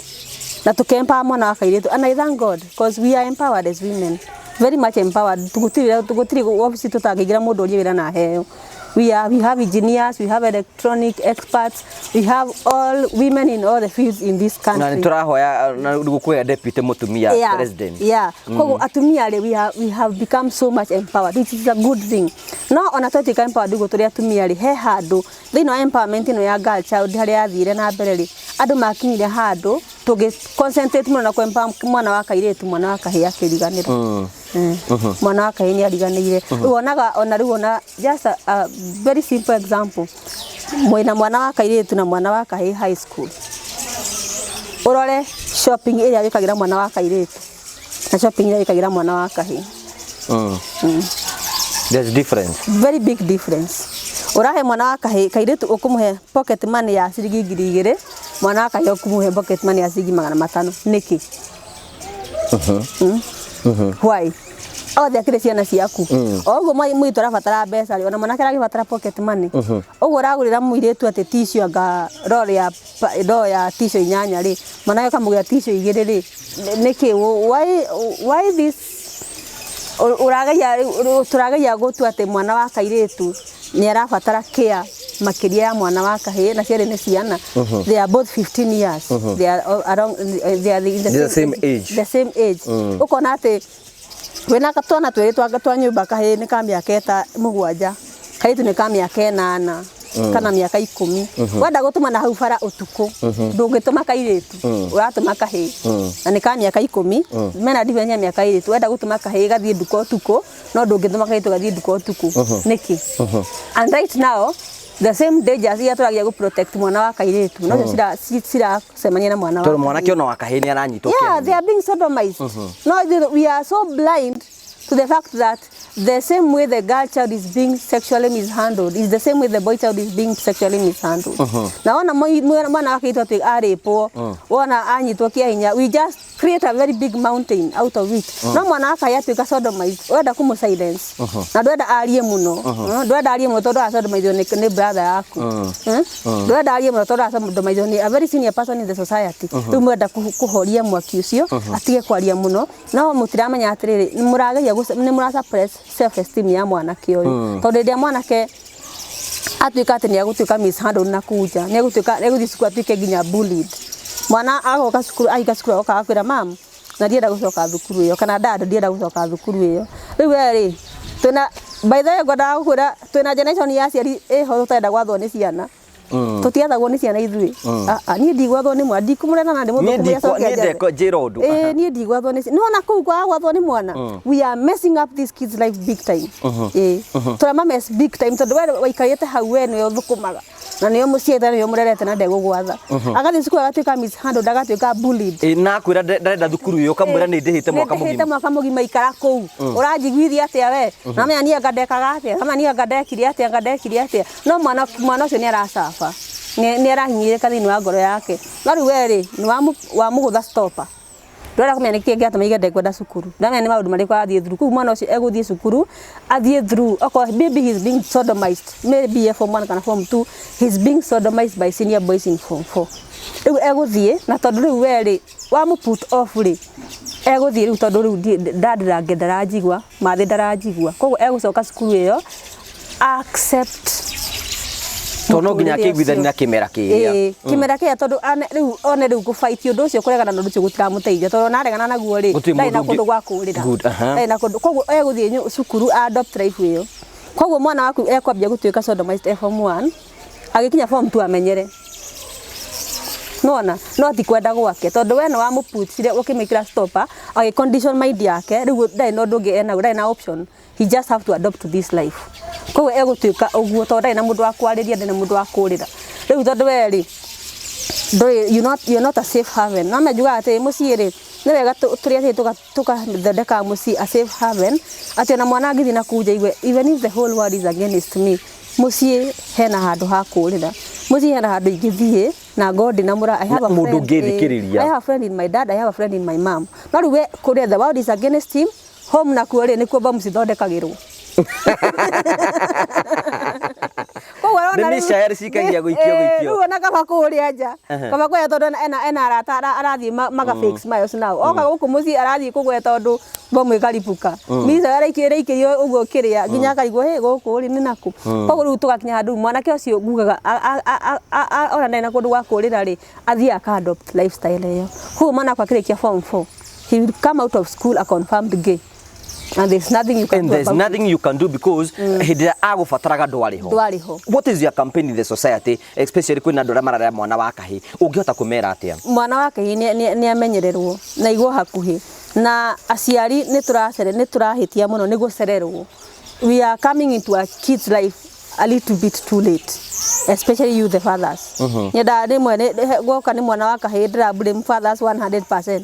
na tũkĩ-empower mwana wa kairĩtu, and I thank God because we are empowered as women, very much empowered. Tũgũtirĩ ofici tũtangĩingĩra mũndũ orie wĩra na aheo. We have engineers, we have electronic experts, we have all women in all the fields in this Na nĩ country. tũrahoya na gũkũhe deputy mũtumia president. Yeah. Koguo atumia rĩ, we have become so much empowered, which is a good thing. No ona twatuĩka empowered ũguo tũrĩ atumia rĩ, he handũ thĩinĩ wa empowerment ĩno ya girl child harĩa yathire na mbere rĩ, andũ makinyire handũ tũgĩ concentrate mũno na kũ empower mwana wa kairĩtu, mwana wa kahĩĩ akĩriganĩra. Mwana wa kahĩĩ nĩ ariganĩire. Rĩu wonaga ona rĩu ona just a very simple example, mwĩna mwana wa kairĩtu na mwana wa kahĩĩ high school, ũrore shopping ĩrĩa wĩkagĩra mwana wa kairĩtu na shopping ĩrĩa wĩkagĩra mwana wa kahĩĩ. There's difference. Very big difference. Ũrahe mwana wa kahĩĩ, kairĩtu ũkũmũhe pocket money ya ciringi 2000, mwana wa kahĩĩ ũkũmũhe pocket money ya ciringi 500. Nĩkĩ? Why? Othe akĩrĩ ciana ciaku. O ũguo mũirĩtu arabatara mbeca rĩ, ona mwanake aragĩbatara pocket money. Ũguo ũragũrĩra mũirĩtu atĩ tissue anga roll ya roll ya tissue inyanya rĩ, mwanake ũkamũgũrĩra tissue igĩrĩ rĩ, nĩkĩ? Why this? Ũrageria, tũrageria gũtua atĩ mwana wa kairĩtu nĩ arabatara care makĩria ya mwana wa kahĩĩ, na cierĩ nĩ ciana. They are both 15 years, they are all around, they are in the The same age. The same age. Ũkona atĩ wĩna twana twĩrĩ twa nyũmba, kahĩĩ nĩ ka mĩaka 7, kairĩtu nĩ ka mĩaka 8 kana mĩaka 10. Wenda gũtũma na hau bara ũtukũ, ndũngĩtũma kairĩtu, ũratũma kahĩĩ na nĩ ka mĩaka 10, mena difference ya mĩaka 2. Wenda gũtũma kahĩĩ gathiĩ nduka ũtukũ, no ndũngĩtũma kairĩtu gathiĩ nduka ũtukũ. Nĩkĩ? And right now the same dangers iria tũrageria gũ protect mwana wa kairĩtu nocio ciracemania na mwana wa Tondũ mwanake ona wa kahĩĩ nĩ aranyitwo Yeah, kĩa they are being sodomized. No, we are so blind to the fact that the same way the girl child is being sexually mishandled is the same way the boy child is being sexually mishandled. Na wona mwana wa kairĩtu atĩ arĩpwo, wona anyitwo kĩa hinya, we just create a very big mountain out of it. No mwana wa kahĩĩ atuĩka sodomized, ũrenda kũmũ silence na ndwenda arie mũno. Ndwenda arie mũno tondũ arasodomizwo nĩ brother yaku. Ndwenda arie mũno tondũ arasodomizwo nĩ a very senior person in the society. Rĩu mwenda kũhoria mwaki ũcio atige kwaria mũno, no mũtiramenya atĩrĩrĩ, nĩ mũrageria nĩ mũra suppress self esteem ya mwanake ũyũ, tondũ hĩndĩ ĩrĩa mwanake Atuĩka atĩ nĩ agũtuĩka mishandled na kũu nja, nĩ agũtuĩka, nĩ egũthiĩ cukuru atuĩke nginya bullied. Mwana agoka cukuru, ahinga cukuru agoka agakwĩra, "Mam, na ndienda gũcoka thukuru ĩyo," kana, "Dad, ndienda gũcoka thukuru ĩyo." Rĩu we rĩ, twĩna, by the way, ngwendaga gũkwĩra twĩna generation ya aciari ĩho tũtarenda gwathwo nĩ ciana. Tũtiathagwo nĩ ciana ithuĩ. Ah, ah, niĩ ndigwathwo nĩ mwana, ndikũmũrera na Niĩ ndĩmũthũkũmĩre acoke niĩ anjathe. ndeko njĩra ũndũ. Ĩĩ, niĩ ndigwathwo nĩ nĩwona kũu kwaga gwathwo nĩ mwana, we are messing up these kids' life big time. Ĩĩ, tũrama mess big time, tondũ we waikarĩte hau, we nĩwe ũthũkũmaga na nĩwe mũciarĩte na nĩwe mũrerete na ndegũgwatha. Agathiĩ cukuru agatuĩka mishandled, agatuĩka bullied. Ĩ, na akwĩra ndarenda thukuru ĩyo, ũkamwĩra nĩ ndĩhĩte mwaka. Nĩndĩhĩte mũgima. Mwaka mũgima, ikara kũu. Ũranjiguithia atĩa we? Namenya niĩ anga ndekaga atĩa, namenya niĩ anga ndekire atĩa, anga ndekire atĩa. No mwana ũcio nĩ aracaba, nĩ arahinyĩrĩka thĩinĩ wa ngoro yake. No rĩu we rĩ, nĩ wamũgũtha stopper. Ndũrenda kũmenya nĩkĩ kĩatũma aige ndekwenda cukuru, ndamenya nĩ maũndũ marĩkũ arathiĩ through kũu. Mwana ũcio egũthiĩ cukuru athiĩ through, okorwo maybe he's being sodomized, maybe e form 1 kana form 2, he's being sodomized by senior boys in form 4. Rĩu egũthiĩ na tondũ rĩu we rĩ wamũ put off rĩ, egũthiĩ rĩu tondũ rĩu ndandirange ndaranjigua, mathĩ ndaranjigua, koguo egũcoka cukuru ĩyo accept. Tondũ no nginya Mũtũrĩre akĩiguithania na ũcio. kĩmera kĩrĩa. Ĩĩ, kĩmera kĩrĩa, tondũ rĩu one rĩu gũbaitia ũndũ ũcio, kũregana na ũndũ ũcio gũtiramũteithia, tondũ ona aregana naguo rĩ, Gũtirĩ ndarĩ na mũndũ ũngĩ- kũndũ gwa kũũrĩra. Good, aha. Ndarĩ na kũndũ, koguo egũthiĩ cukuru adopt life ĩyo. Koguo mwana waku ekwambia gũtuĩka sodomized e form 1, agĩkinya form 2 amenyere nona, no ti kwenda gwake, tondũ we nĩ wamũputire ũkĩmĩkĩra stopper, agĩ condition mind yake. Rĩu ndarĩ na ũndũ ũngĩ enaguo, ndarĩ na option, he just have to adopt to this life. Koguo egũtuĩka ũguo tondũ ndarĩ na mũndũ wa kwarĩria, ndarĩ na mũndũ wa kũrĩra. Rĩu tondũ we rĩ ndũrĩ, you're not a safe haven. No menjugaga atĩ mũciĩ rĩ, nĩ wega tũrĩ aciari tũgathondeka mũciĩ a safe haven, atĩ ona mwana angĩthiĩ na kũu nja aigue, even if the whole world is against me, mũciĩ hena handũ ha kũrĩra, mũciĩ hena handũ ingĩthiĩ na ngorwo ndĩna mũra, I have a Mũndũ friend, ũngĩthikĩrĩria. I have a friend in my dad, I have a friend in my mom. No rĩu we kũrĩa the world is against him, home nakuo rĩ, nĩkuo bomu cithondekagĩrwo. Koguo ũrona Nĩ mĩcairi cikagia gũikio gũikio. Rĩu ona kaba kũrĩa nja, kaba kũrĩa, tondũ ena arata arathiĩ maga fix miles now. Oka gũkũ mũciĩ arathiĩ kũgwe tondũ bomu ĩkaribũka, misa ĩraikĩrio ũguo kĩrĩa nginya akaigua hĩ gũkũ rĩ nĩ nakũ. Koguo rĩu tũgakinya handũ mwanake ũcio ngugaga ona ndarĩ na kũndũ gwa kũrĩra rĩ, athiĩ aka adopt lifestyle ĩyo. Koguo mwana wakwa akĩrĩkia form 4, he will come out of school a confirmed gay, and there's nothing you can And do there's about nothing you can do, because hĩndĩ ĩrĩa agũbataraga ndwarĩ ho. Ndwarĩ ho. What is your campaign in the society, especially kwĩna andũ arĩa mararera mwana wa kahĩ? Ũngĩhota kũmera atĩa? Mwana wa kahĩĩ nĩ amenyererwo na igwo hakuhĩ na aciari. Nĩ tũracere, nĩ tũrahĩtia mũno nĩ gũcererwo. We are coming into our kids' life a little bit too late, especially you the fathers. Nyendaga rĩmwe guoka nĩ mwana wa kahĩĩ, ndĩra blame fathers 100%,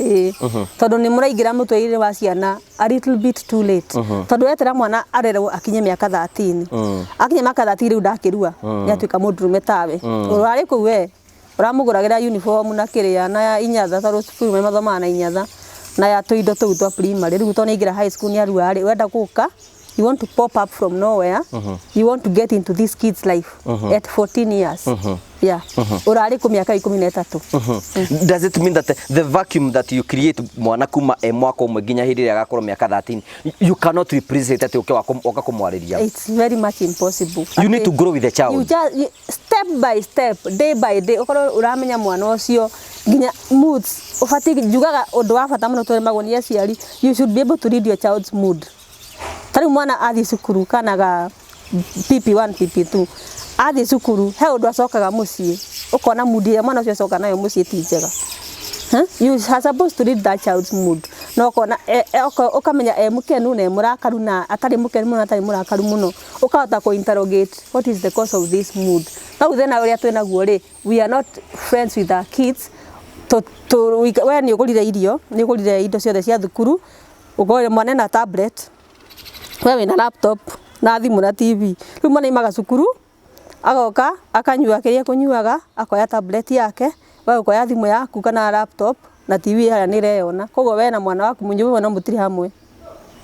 ĩĩ, tondũ nĩ mũraingĩra mũtwe-inĩ wa ciana a little bit too late, tondũ wetera mwana arerwo akinye mĩaka 13, akinye mĩaka 13 rĩu ndakĩrua, nĩ atuĩka mũndũrũme tawe. Ũrarĩ kũu we ũramũgũragĩra uniform na kĩrĩa na inyatha, tondũ cukuru me mathomaga na inyatha na ya tũindo tũu twa primary. Rĩu tondũ nĩaingĩra high school, nĩ arua rĩ, wenda gũka, you want to pop up from nowhere, you want to get into this kid's life at 14 years. Yeah, ũrarĩ kũ mĩaka 13? Does it mean that the vacuum that you create mwana kuma e mwaka ũmwe nginya hĩndĩ ĩrĩa agakorwo mĩaka 13, you cannot replace it, atĩ ũke woka kũmwarĩria? It's very much impossible. You need to grow with the child. You just you, step by step, day by day, ukorwo uramenya mwana ũcio nginya moods. Ũbatiĩ, njugaga ũndũ wa bata mũno tũremagwo nĩ aciari, you should be able to read your child's mood. Ta rĩu mwana athiĩ cukuru, kana ga PP1, PP2, athiĩ cukuru he ũndũ acokaga mũciĩ, ũkona mood ĩrĩa mwana ũcio acoka nayo mũciĩ ti njega. Huh? You are supposed to read that child's mood na ũkona ũkamenya e mũkenu na e mũrakaru na atarĩ mũkenu mũno, atarĩ mũrakaru mũno, ũkahota kũ interrogate what is the cause of this mood. No rĩu thĩna ũrĩa twĩ naguo rĩ, we are not friends with our kids. We nĩ ũgũrire irio, nĩ ũgũrire indo ciothe cia thukuru, ũgũrire mwana ena tablet, we wĩna laptop na thimũ na TV. Rĩu mwana aimaga cukuru agoka akanyua kĩrĩa kũnyuaga, akoya tablet yake, we ũkoya thimũ yaku kana laptop na TV harĩa nĩ ĩreyona. Koguo we na mwana waku mũnyũmba no mũtirĩ hamwe.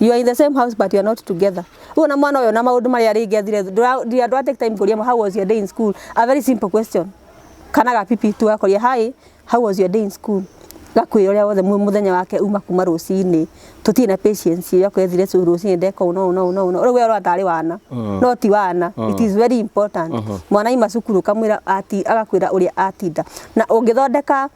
You are in the same house but you are not together. Rĩu ona mwana ũyũ na maũndũ marĩa rĩngĩ athire, ndũra take time kũria, "How was your day in school?" A very simple question. Kana ga PP tu akoria, "Hi, how was your day in school?" Gakwĩra ũrĩa wothe mũthenya wake uma kuma rũcinĩ. Tũtirĩ na patience ya kwethire cu rũcinĩ ndeka ũũ na ũũ na ũũ na ũũ na ũũ. Rĩu we ũrona tarĩ wana. No ti wana. It is very important. Mwana aima cukuru ũkamwĩra ati agakwĩra ũrĩa atinda. Na ũngĩthondeka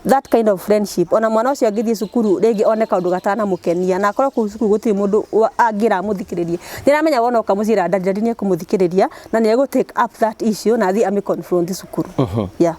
that kind of friendship ona mwana ũcio angĩthiĩ cukuru rĩngĩ one kaũndũ gatanamũkenia na akorwo kũu cukuru gũtirĩ mũndũ angĩra amũthikĩrĩrie, nĩaramenya wona oka mũciĩ ra daddy, daddy nĩekũmũthikĩrĩria na nĩegũ take up that issue na athiĩ amĩ confront cukuru. Yeah.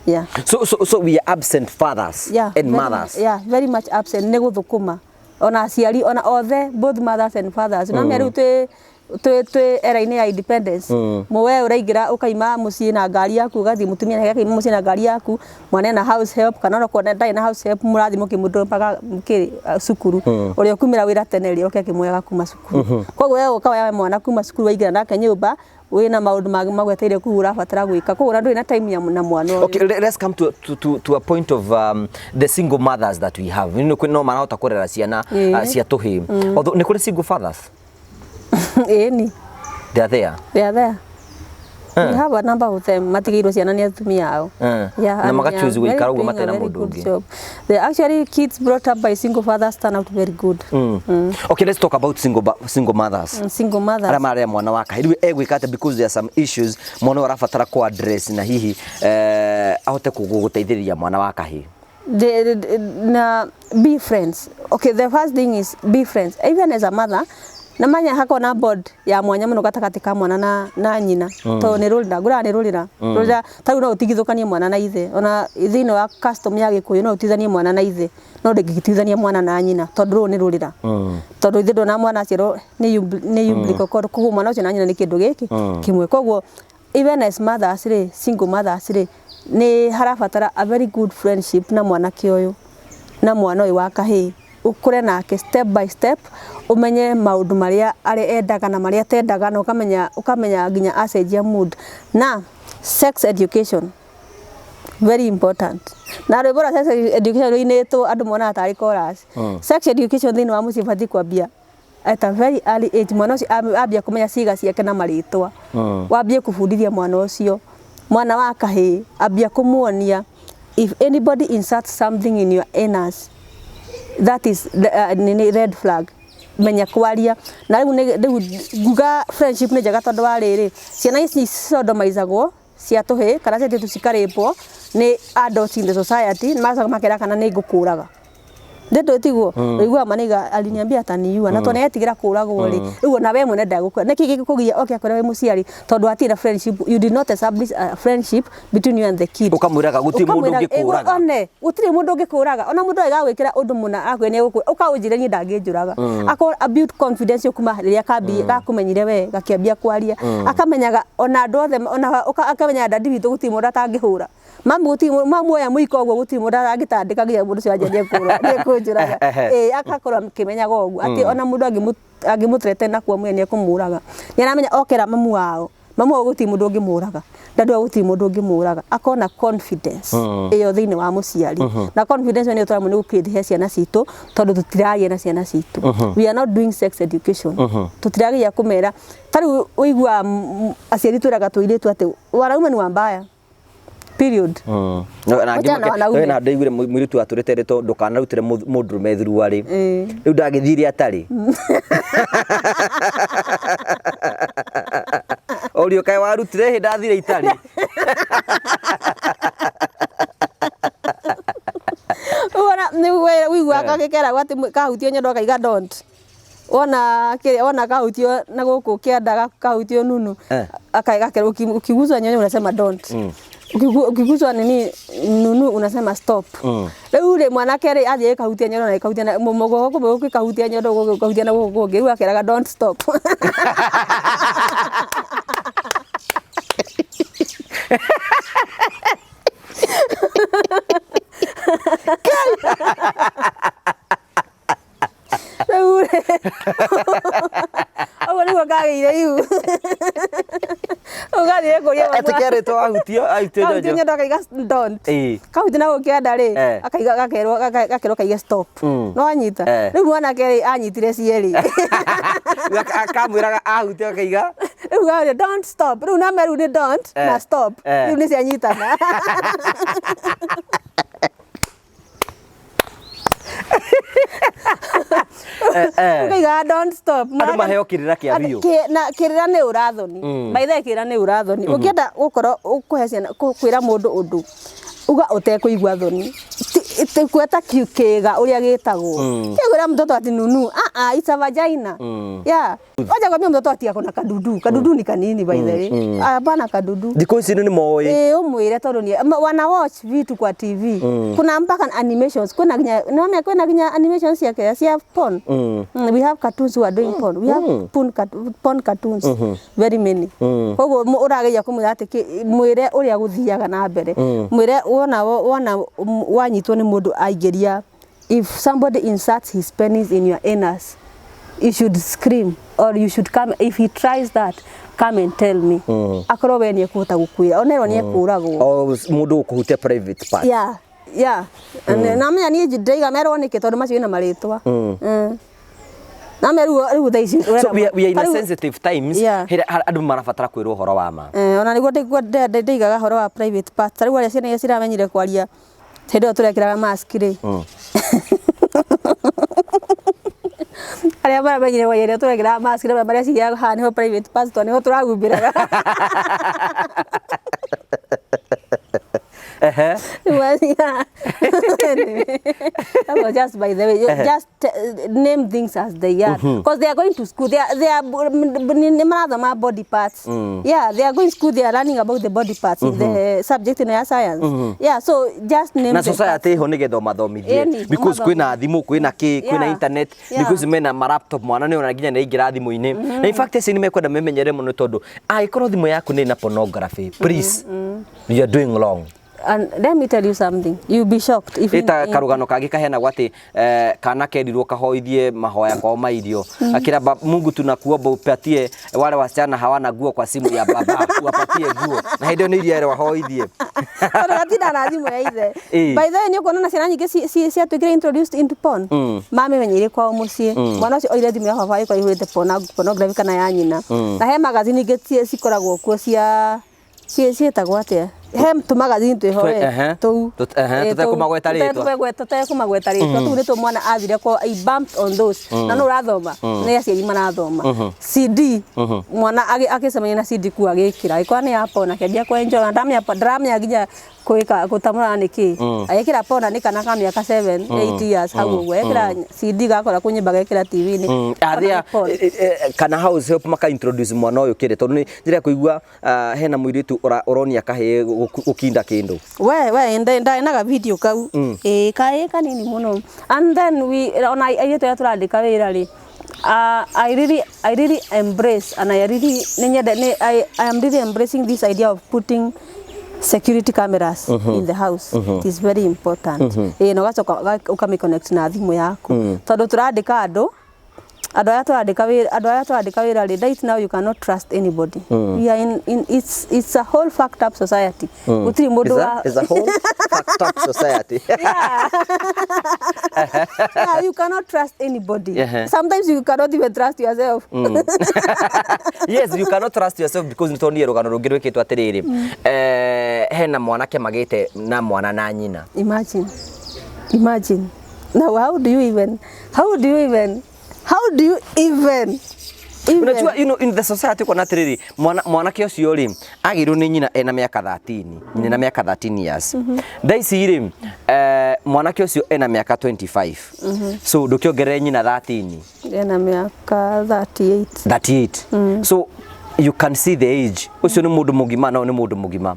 Yeah. So we are absent fathers Yeah, and very, mothers. Yeah, very much absent nĩ gũthũkũma ona aciari ona othe, both mothers and fathers. No rĩu twĩ era-inĩ ya independence, we ũraingĩra ũkaima mũciĩ na ngari yaku, ũgathiĩ, mũtumia nake akaima mũciĩ na ngari yaku, mwana ena house help kana ona korwo ndarĩ na house help, mũrathiĩ mũkĩmũndropaga cukuru. Ũrĩa ũkumĩra wĩra tene rĩ, oke akĩmuoyaga kuma cukuru. Koguo we ũka woya mwana kuma cukuru, waingĩra nake nyũmba, wĩna maũndũ mangĩ magweteire kũu ũrabatara gwĩka, koguo ona ndũrĩ na time ya na mwana ũyũ. Okay, let's come to a point of the single mothers that we have. No marahota kũrera ciana cia tũhĩĩ. Although nĩ kũrĩ single fathers. Ĩni. They are there. They are there. We have a number of them matigĩirwo ciana nĩ atumia ao. Yeah, na and maka they are choose very gũikara ũguo doing a matarĩ na very mũndũ good ũngĩ. job. They actually, kids brought up by single fathers turn out very good. Okay, let's talk about single mothers. Single mothers. Arĩa marera mwana wa kahĩĩ rĩu egwĩka atĩa? Because there are some issues mwana ũyũ arabatara kũ address na hihi ahote gũteithĩrĩria mwana wa kahĩĩ. Na be friends. Okay, the first thing is be friends. Even as a mother, na manya hako na bond ya mwanya muno gatagatĩ ka mwana na nyina, tondũ nĩ rũrĩra ngũraga, nĩ rũrĩra ta rĩu no ũtigithũkanie mwana na ithe, ona thĩinĩ wa custom ya Gĩkũyũ no ũtigithanie mwana na ithe, no ndũngĩtigithania mwana na nyina, tondũ rũrũ nĩ rũrĩra, tondũ ithe ndona mwana aciarwo nĩ umbilical cord, koguo mwana ũcio na nyina nĩ kĩndũ gĩkĩ kĩmwe. Koguo even as mothers rĩ, single mothers rĩ, nĩ harabatara a very good friendship na mwanake ũyũ, na mwana ũyũ wa kahĩĩ, ũkũre nake step by step, ũmenye maũndũ marĩa arĩa endaga na marĩa atendaga, na ũkamenya nginya acenjia mood. Na sex education, very important. Na rwĩmbo rwa sex education rũinĩtwo andũ monaga tarĩ chorus. Sex education thĩinĩ wa mũciĩ ũbatiĩ kwambia at a very early age. Mwana ũcio ambia kũmenya ciĩga ciake na marĩtwa, wambie kũbundithia mwana ũcio, mwana wa kahĩĩ, ambia kũmuonia if anybody inserts something in your anus, that is nini, red flag. Menya kwaria na rĩu rĩu nguga friendship nĩ njega, tondũ wa rĩrĩ, ciana ici sodomizagwo cia tũhĩĩ kana cia airĩtu cikarĩpwo nĩ adults in the society, nĩ magacoka makera kana nĩ ngũkũraga ndeto tiguo ũiguaga maniga aliniambia ataniua, na tondũ nĩetigĩra kũragwo rĩ, rĩu ona we mwene ndagũkũra. Nĩkĩ gĩkũgiria oke akwĩra wĩ mũciari? Tondũ hatirĩ na friendship. You did not establish a friendship between you and the kid. Ũkamwĩraga gũtirĩ mũndũ Ũkamwĩra, ũngĩkũraga. One gũtirĩ mũndũ ũngĩkũraga, ona mũndũ agagwĩkĩra ũndũ mũna akwĩra nĩ ũkaũnjĩre niĩ ndangĩnjũraga. Akorwo a build confidence yo kuma rĩrĩa kambia gakũmenyire we, gakĩambia kwaria, akamenyaga ona andũ othe, ona akamenyaga daddy witũ gũtirĩ mũndũ atangĩhũra, mamu gũtirĩ mamu oya mũiko ũguo gũtirĩ mũndũ atangĩtandĩka nginya mũndũ ũcio anjia nĩekũnjũraga. Ĩĩ, agakorwo akĩmenyaga ũguo atĩ ona mũndũ angĩmũthreaten na kuo mwene nĩekũmũraga, nĩ aramenya okera mamu wao, mamu wao gũtirĩ mũndũ ũngĩmũraga, daddy wao gũtirĩ mũndũ ũngĩmũraga. Akona confidence ĩyo thĩinĩ wa mũciari, na confidence ĩyo nĩyo tũramũ nĩ gũcreate he ciana citũ, tondũ tũtiraria na ciana citũ. We are not doing sex education. Tũtirageria kũmera. Ta rĩu ũiguaga aciari twĩraga tũirĩtu atĩ wanaume ni wambaya, period. Na Wachana na wanaume. Na ndaiguire mũirĩtu atũrĩte rĩtwo ndũkanarutĩre mũndũrũme thuruarĩ. Rĩu ndagĩthire atarĩ orio kaĩ warutire hĩ ndathire itarĩ. Wona nĩ ũiguaga gagĩkeragwo atĩ kahutio nyondo akaiga don't, wona kĩrĩa wona kahutio na gũkũ kĩanda, kahutio nunu, akaiga ukiguswa nyonyo unasema don't. Ukiguswa nini nunu unasema stop. Rĩu rĩ, mwanake rĩ, athiĩ ĩkahutia nyondo na ĩkahutia na mũgongo kũmwe, gũkĩkahutia nyondo gũkũ gũkahutia na gũkũ kũngĩ, rĩu akeraga don't stop. Rĩu rĩ, ũguo nĩguo kagĩire ihu, rĩu gathire kũria mamu. Atĩ kerĩtwo ahutio kahutio njonjo. Nyondo akaiga don't. Kahuti na gũkũ kĩanda rĩ, akaiga gakerwo kaige stop. No anyita. Rĩu mwanake rĩ, anyitire cierĩ. Akamwĩraga ahutio akaiga Rĩu garia don't stop, rĩu na rĩu nĩ don't na stop. Rĩu nĩ cianyitana. Ũkaigaga don't stop. Andũ maheo kĩrĩra kĩa biũ. Na kĩrĩra nĩ ũrathoni. By the way, kĩrĩra nĩ ũrathoni. Ũngĩenda gũkorwo ũkũhe ciana kwĩra mũndũ ũndũ, uga ũtekũigua thoni. Gweta kĩga ũrĩa gĩtagwo. Kwĩra mtoto ati nunu, ah ah, it's a vagina. Yeah. Wacha kwambia mtoto ati ako na kadudu. Kadudu ni kanini, by the way. Hapana kadudu. Thikũ ici nĩ moĩ. Eh, umwire tondu ni wana watch vitu kwa TV. Kuna mpaka animations. Kuna nginya naona kuna nginya animations cia kĩa cia porn. We have cartoons who are doing porn. We have porn, porn cartoons. Very many. Koguo ũrageria kũmwĩra atĩ mwĩre ũrĩa gũthiaga na mbere. Mwĩre wona wona wanyitwo nĩ mũndũ aingĩria, if somebody inserts his penis in your anus, you should scream or you should come. If he tries that, come and tell me. Akorwo we nĩ ekũhota gũkwĩra onerwo nĩ ekũragwo. O mũndũ ũkũhutia private part. Yeah. Na menya niĩ ndaiga merwo nĩkĩ tondũ macio ina marĩtwa. Na me rĩu rĩu thaa ici So we are in a sensitive times Yeah. hĩrĩa andũ marabatara kwĩrwo ũhoro wa ma. Eh, ona nĩguo ndaigaga ũhoro wa private part. Ta rĩu arĩa ciana iria ciramenyire kwaria hĩndĩ ĩyo tũrekĩraga mask rĩ, arĩa maramenyire kwaria hĩndĩ ĩyo tũrekĩraga mask rĩ, mareciria haha nĩho private parts tondũ nĩho tũrahumbĩraga. Well, yeah. Anyway, that was just by the way. You just name things as they are, because they are going to school. They are nĩ marathoma body parts. Yeah, they are going to school. They are learning about the body parts in the subject in their science. Yeah, so just name Na the society ho nigetha ũmathomithie Ĩni, because kwĩna thimũ, kwĩna kĩ, kwĩna internet. Thikũ ici mena ma laptop, mwana nĩ ona nginya nĩ aingĩra thimũ-inĩ, na in fact acio nĩ mekwenda memenyere mũno tondũ angĩkorwo thimũ yaku nĩ na pornography, please, you are doing wrong. And let me tell you something. You'll be shocked if ĩta karũgano kangĩ kaheanagwo atĩ kana kerirwo kahoithie mahoya kwao ma irio, akĩra, "Mungu, tunakuomba upatie wale wasichana hawana nguo kwa simu ya baba, uwapatie nguo," na hĩndĩ ĩyo nĩ irio erwo ahoithie. Tondũ gatinda na thimũ ya ithe. Ĩĩ. By the way, nĩ ũkuona na ciana nyingĩ ciatuĩkire introduced into porn mamenyeire kwao mũciĩ. Mwana ũcio oire thimũ ya baba ĩkorwo ĩihũrĩte pornography kana ya nyina. Na he magazine ingĩ cikoragwo kuo cia ciĩtagwo atĩa, he tũmagazini twĩho we tũu. Tũtekũmagweta rĩtwa. Tũtekũmagweta rĩtwa, tũu nĩtwo mwana athire kwa I bumped on those na no ũrathoma nĩ aciari marathoma CD. Mwana agĩcemania na CD ku agĩkĩra agĩkora nĩ ya porn, akĩambia kwenjoy na ndamenya ndaramenya nginya kwĩka gũtamũra nĩkĩ agĩkĩra porn. Nĩ kana ka mĩaka 7 8 years hau ũguo ekĩra CD gakora kũnyimba gekĩra TV-inĩ. Athĩa kana house help maka introduce mwana ũyũ kĩrĩ tondũ nĩ njĩra ya kũigua hena mũirĩtu ũronia kahĩĩ gũkinda kĩndũ. We ndaenaga video kau ĩ kaĩ kanini mũno. And then we ona airĩtu arĩa tũrandĩka wĩra rĩ, I really embrace and I really nĩ nyende nĩ I am really embracing this idea of putting security cameras in the house. It is very important. Ĩ na ũgacoka ũkamĩ connect na thimũ yaku tondũ tũrandĩka andũ andũ arĩa tũrandĩka wĩra, andũ arĩa tũrandĩka wĩra rĩ, right now you cannot trust anybody. We are in it's a whole fucked up society. Gũtirĩ mũndũ wa Is a whole fucked up society. Yeah, you cannot trust anybody. Sometimes you cannot even trust yourself. Yes, you cannot trust yourself because nĩtuonire rũgano rũngĩ rwĩkĩtwo atĩrĩrĩ, hena mwanake magĩte na mwana na nyina. Imagine, imagine now, how do you even how do you even Unajua, in the society kuona atĩrĩrĩ, mwana mwanake ũcio rĩ agĩirwo nĩ nyina ena mĩaka 13, nyina na mĩaka 13 years. Thaa ici rĩ, mwanake ũcio ena mĩaka 25, so ndũkĩongerere nyina 13. Ena mĩaka 38. 38, so you can see the age. Ũcio nĩ mũndũ mũgima, no nĩ mũndũ mũgima.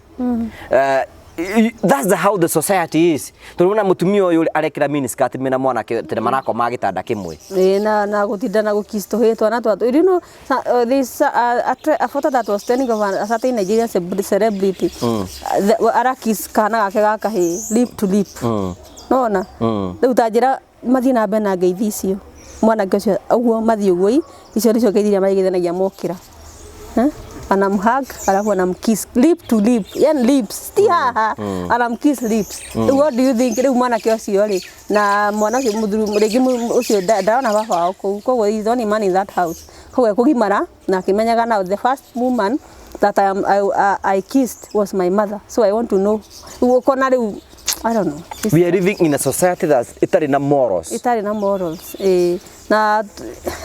That's how the society is, tondũ na mũtumia ũyũ arekĩra miniskirt mena mwanake tene marakoma gĩtanda kĩmwe. Ĩ na gũtinda na gũkiss tũhĩĩ twana twa there's a photo that was trending of a certain Nigerian celebrity. Arakiss kana gake ga kahĩĩ lip to lip. Nona rĩu ta njĩra mathiĩ na mbere na ngeithi icio, mwanake ũcio ũguo mathiĩ ũguo icio nĩcio ngeithi iria marĩgeithanagia mokĩra. Eh? Anamhug alafu anamkiss lip to lip, yani lips ti haha, anamkiss lips. Rĩu what do you think? Rĩu mwanake ũcio rĩ na mwana ũcio mũthuri rĩngĩ ũcio ndarona baba wao kũu, koguo he is the only man in that house, koguo ekũgimara na akĩmenyaga now the first woman that I, am, I, I, I kissed was my mother, so I want to know. Rĩu ũkona rĩu I don't know. It's We are living in a society that itarĩ na morals. Itarĩ na morals, ĩĩ. Na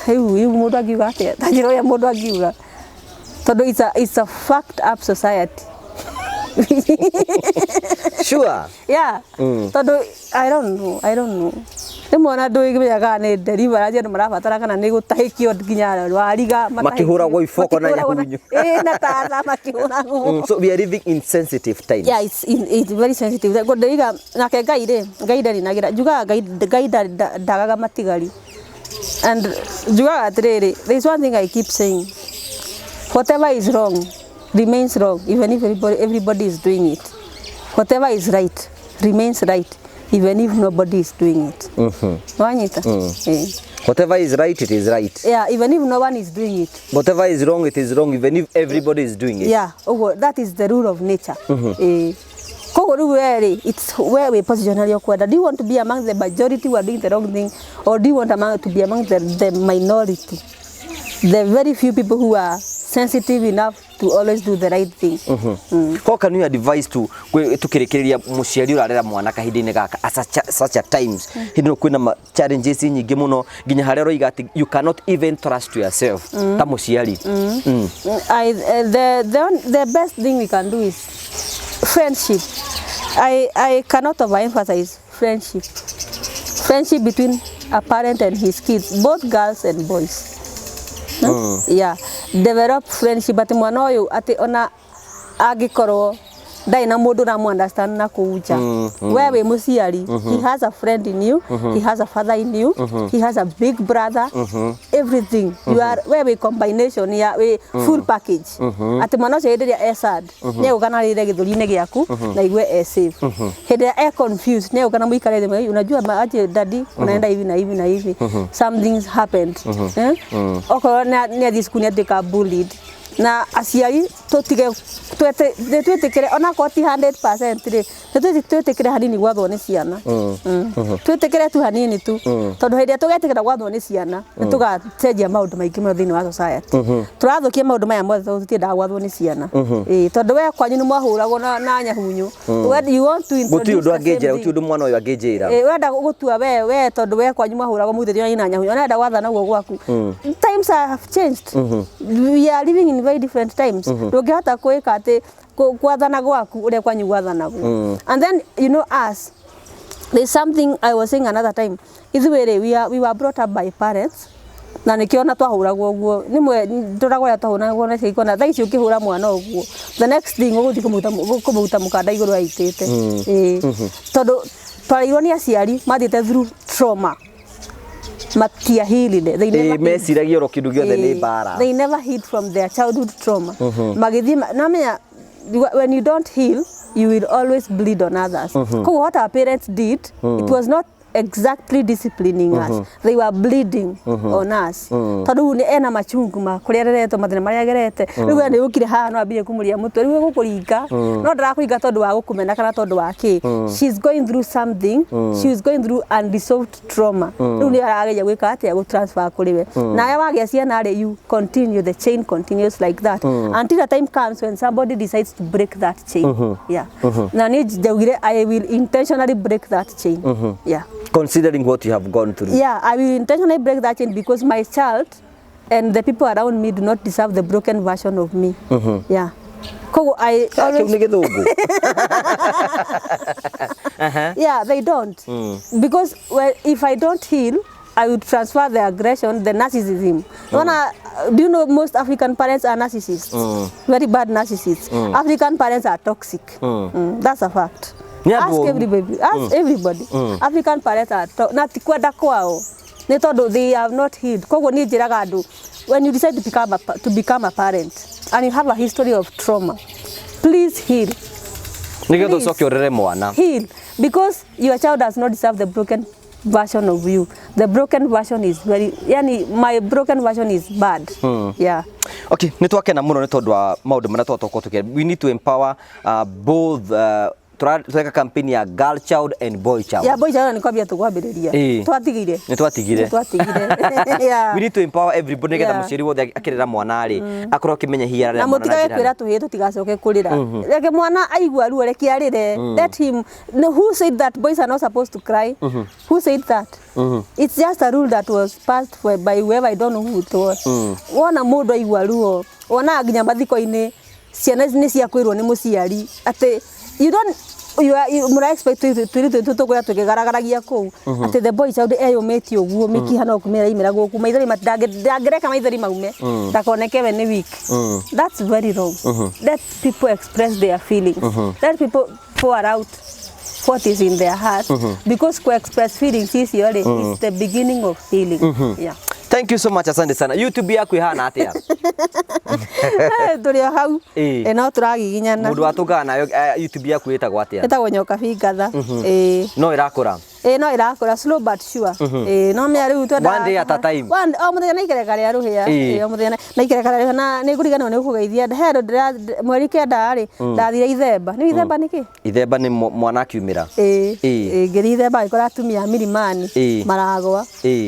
rĩu mũndũ angiuga atĩa? Ta njĩra ũrĩa mũndũ angiuga, tondũ it's a fucked up society. Yeah, tondũ I don't know, I don't know. Rĩmwe ona ndũngĩmenya kana nĩ deliverance andũ marabatara kana nĩ gũtahĩkio nginya wariga. Makĩhũragwo iboko na makĩhũragwo nyahunyu. Ĩĩ, na tatha makĩhũragwo. So we are living in sensitive times. Yeah, it's very sensitive. Ngo ndĩiga nake Ngai rĩ, Ngai ndarinagĩra. Njugaga Ngai ndagaga matigari. And njugaga atĩrĩrĩ, there is one thing I keep saying: whatever is wrong remains wrong even if everybody is doing it. Whatever is right remains right even if nobody is doing it. Wanyita? Eh. Whatever is right, it is right. Yeah, even if no one is doing it. Whatever is wrong, it is wrong even if everybody is doing it. Yeah, ũguo, that is the rule of nature. Eh, koguo rĩu we rĩ, it's where we position harĩa ũkwenda. Do you want to be among the majority who are doing the wrong thing, or do you want to be among the minority, the very few people who are sensitive enough to always do the right thing? How can you advise to tukĩrĩkĩrĩria mũciari ũrarera mwana kahinda-inĩ gaka at such a times, hĩndĩ ĩno kwĩna challenges nyingĩ mũno, nginya harĩa ũroiga atĩ you cannot even trust yourself ta mũciari? I, the best thing we can do is friendship. I cannot overemphasize friendship. Friendship between a parent and his kids, both girls and boys. No? Yeah, develop friendship atĩ mwana ũyũ atĩ ona angĩkorwo ndarĩ na mũndũ ũramũ understand na kũu nja, we wĩ mũciari, he has a friend in you, he has a father in you, he has a big brother, everything. You are, we wĩ combination ya wĩ full package, atĩ mwana ũcio hĩndĩ ĩrĩa e sad nĩ egũka na arĩre gĩthũri-inĩ gĩaku na igue e safe. Hĩndĩ ĩrĩa e confused nĩ egũka na mũikare thĩ, "Unajua aje daddy, unaenda hivi na hivi na hivi, some things happened." Eh? Okorwo nĩ athiĩ cukuru nĩ atuĩka bullied, na aciari tũtige nĩ twĩtĩkĩre onakorwo ti 100% rĩ, nĩ twĩtĩkĩre hanini gwathwo nĩ ciana. Twĩtĩkĩre tu hanini tu, tondũ hĩndĩ ĩrĩa tũgetĩkĩra gwathwo nĩ ciana nĩ tũgacenjia maũndũ maingĩ mũno thĩinĩ wa society. Tũrathũkia maũndũ maya mothe tondũ tũtiendaga gwathwo nĩ ciana. Ĩĩ, tondũ we kwanyu nĩ mwahũragwo na nyahunyu. When you want to Gũtirĩ introduce ũndũ the same angĩnjĩra, thing. gũtirĩ ũndũ mwana ũyũ angĩnjĩra. Ĩ, wenda gũtua we tondũ we kwanyu mwahũragwo mũitĩtio na nyahunyu, ona wenda gwathana ũguo gwaku. Times have changed, we are living in very different times. Ndũngĩhota gwĩka atĩ gwathana gwaku ũrĩa kwanyu gwathanagwo. And then you know us, there's something I was saying another time. Ithuĩ rĩ, we were brought up by parents, na nĩkĩo ona twahũragwo ũguo nĩmwe ndũragwo ũrĩa twahũragwo na ciĩko. Na thaa ici ũkĩhũra mwana ũguo, the next thing ũgũthiĩ kũmũruta mũkanda igũrũ aitĩte. Ĩĩ, tondũ twareirwo nĩ aciari mathiĩte through trauma, matiahilire. They never Ĩĩ, healed. meciragia oro kĩndũ gĩothe nĩ Ĩĩ, mbara. they never healed from their childhood trauma. Magĩthiĩ namenya when you don't heal, you will always bleed on others. Koguo what our parents did, it was not exactly disciplining us, they were bleeding on us, tondũ rĩu nĩ ena machungu ma kũrĩa areretwo, mathĩna marĩa agerete. Rĩu we nĩ ũkire haha no ambire kũmũria mũtwe, rĩu egũkũringa, no ndarakũringa tondũ wa gũkũmena kana tondũ wa kĩ. She's going through something, she is going through unresolved trauma. Rĩu nĩ arageria gwĩka atĩa? Gũtransfer kũrĩ we. Nawe wagĩa ciana rĩ, you continue, the chain continues like that until a time comes when somebody decides to break that chain. Yeah, na niĩ njaugire I will intentionally break that chain. Yeah. Considering what you have gone through. Yeah, I will intentionally break that chain because my child and the people around me do not deserve the broken version of me. Yeah. Koguo I Kĩu always, nĩ gĩthũngũ. Yeah, they don't. Because, well, if I don't heal, I would transfer the aggression, the narcissism. Wana, do you know most African parents are narcissists? Very bad narcissists. African parents are toxic. That's a fact. Nĩ andũ Ask oru. everybody. Ask everybody. African parents are na ti kwenda kwao. Nĩ tondũ they have not healed. Koguo niĩ njĩraga andũ, when you decide to become a parent and you have a history of trauma, please heal. Nĩgetha Please. ũcoke ũrere mwana. Heal, because your child does not deserve the broken version of you. The broken version is very, yani, my broken version is bad. Yeah. Okay, nĩ twakena mũno nĩ tondũ wa maũndũ marĩa twatoka tũkĩaria. We need to empower both Tũreka campaign ya girl child and boy child. Ya boy child nĩ kwambia tũkwambĩrĩria. Twatigire. Nĩ twatigire. Nĩ twatigire. Yeah. We need to empower everybody nĩgetha mũciari wothe akĩrera mwana rĩ, akorwo akĩmenya hihi ararera Na mwana na mũtigage njĩra. kwĩra tũhĩĩ tũtigacoke kũrĩra. Reke mwana aigua ruo, reke arĩre. Let him. No, who said that boys are not supposed to cry? Who said that? It's just a rule that was passed for by whoever, I don't know who it was. Wona mũndũ aigua ruo, wonaga nginya mathiko-inĩ ciana nĩ ciakwĩrwo nĩ mũciari atĩ you don't you are you, mũra expect twĩrĩ tũkũrĩa tũkĩgaragaragia kũu atĩ the boy child eyũmĩtie ũguo, mĩkiha no kumĩra imĩra gũkũ, maithori ndangĩreka maithori maume ndakoneke we nĩ weak. That's very wrong. Let people express their feelings. Let people pour out what is in their heart, because ku express feelings icio rĩ is the beginning of healing. Yeah. Thank you so much, asante sana. YouTube yaku ihana atia? Tũrĩ o hau. No tũragiginyana. Mũndũ watũngana nayo, YouTube yaku ĩtagwo atĩa? Ĩtagwo Nyokabi Ngatha. Ĩĩ. No ĩrakũra? Ĩĩ, no ĩrakũra slow but sure. Ĩĩ, no mĩa rĩu twendaga One day at a time. One o mũthenya na ikereka rĩa rũhĩa. Ĩĩ, o mũthenya na ikereka rĩa rũhĩa, na nĩ ngũriganĩrwo nĩ gũkũgeithia. He handũ ndĩra mweri 9 rĩ, ndathire Ithemba. Nĩ Ithemba nĩ kĩ? Ithemba nĩ mwana akiumĩra. Ĩĩ. Ĩĩ, ngĩthiĩ Ithemba ngĩkora atumia a Milimani maragwa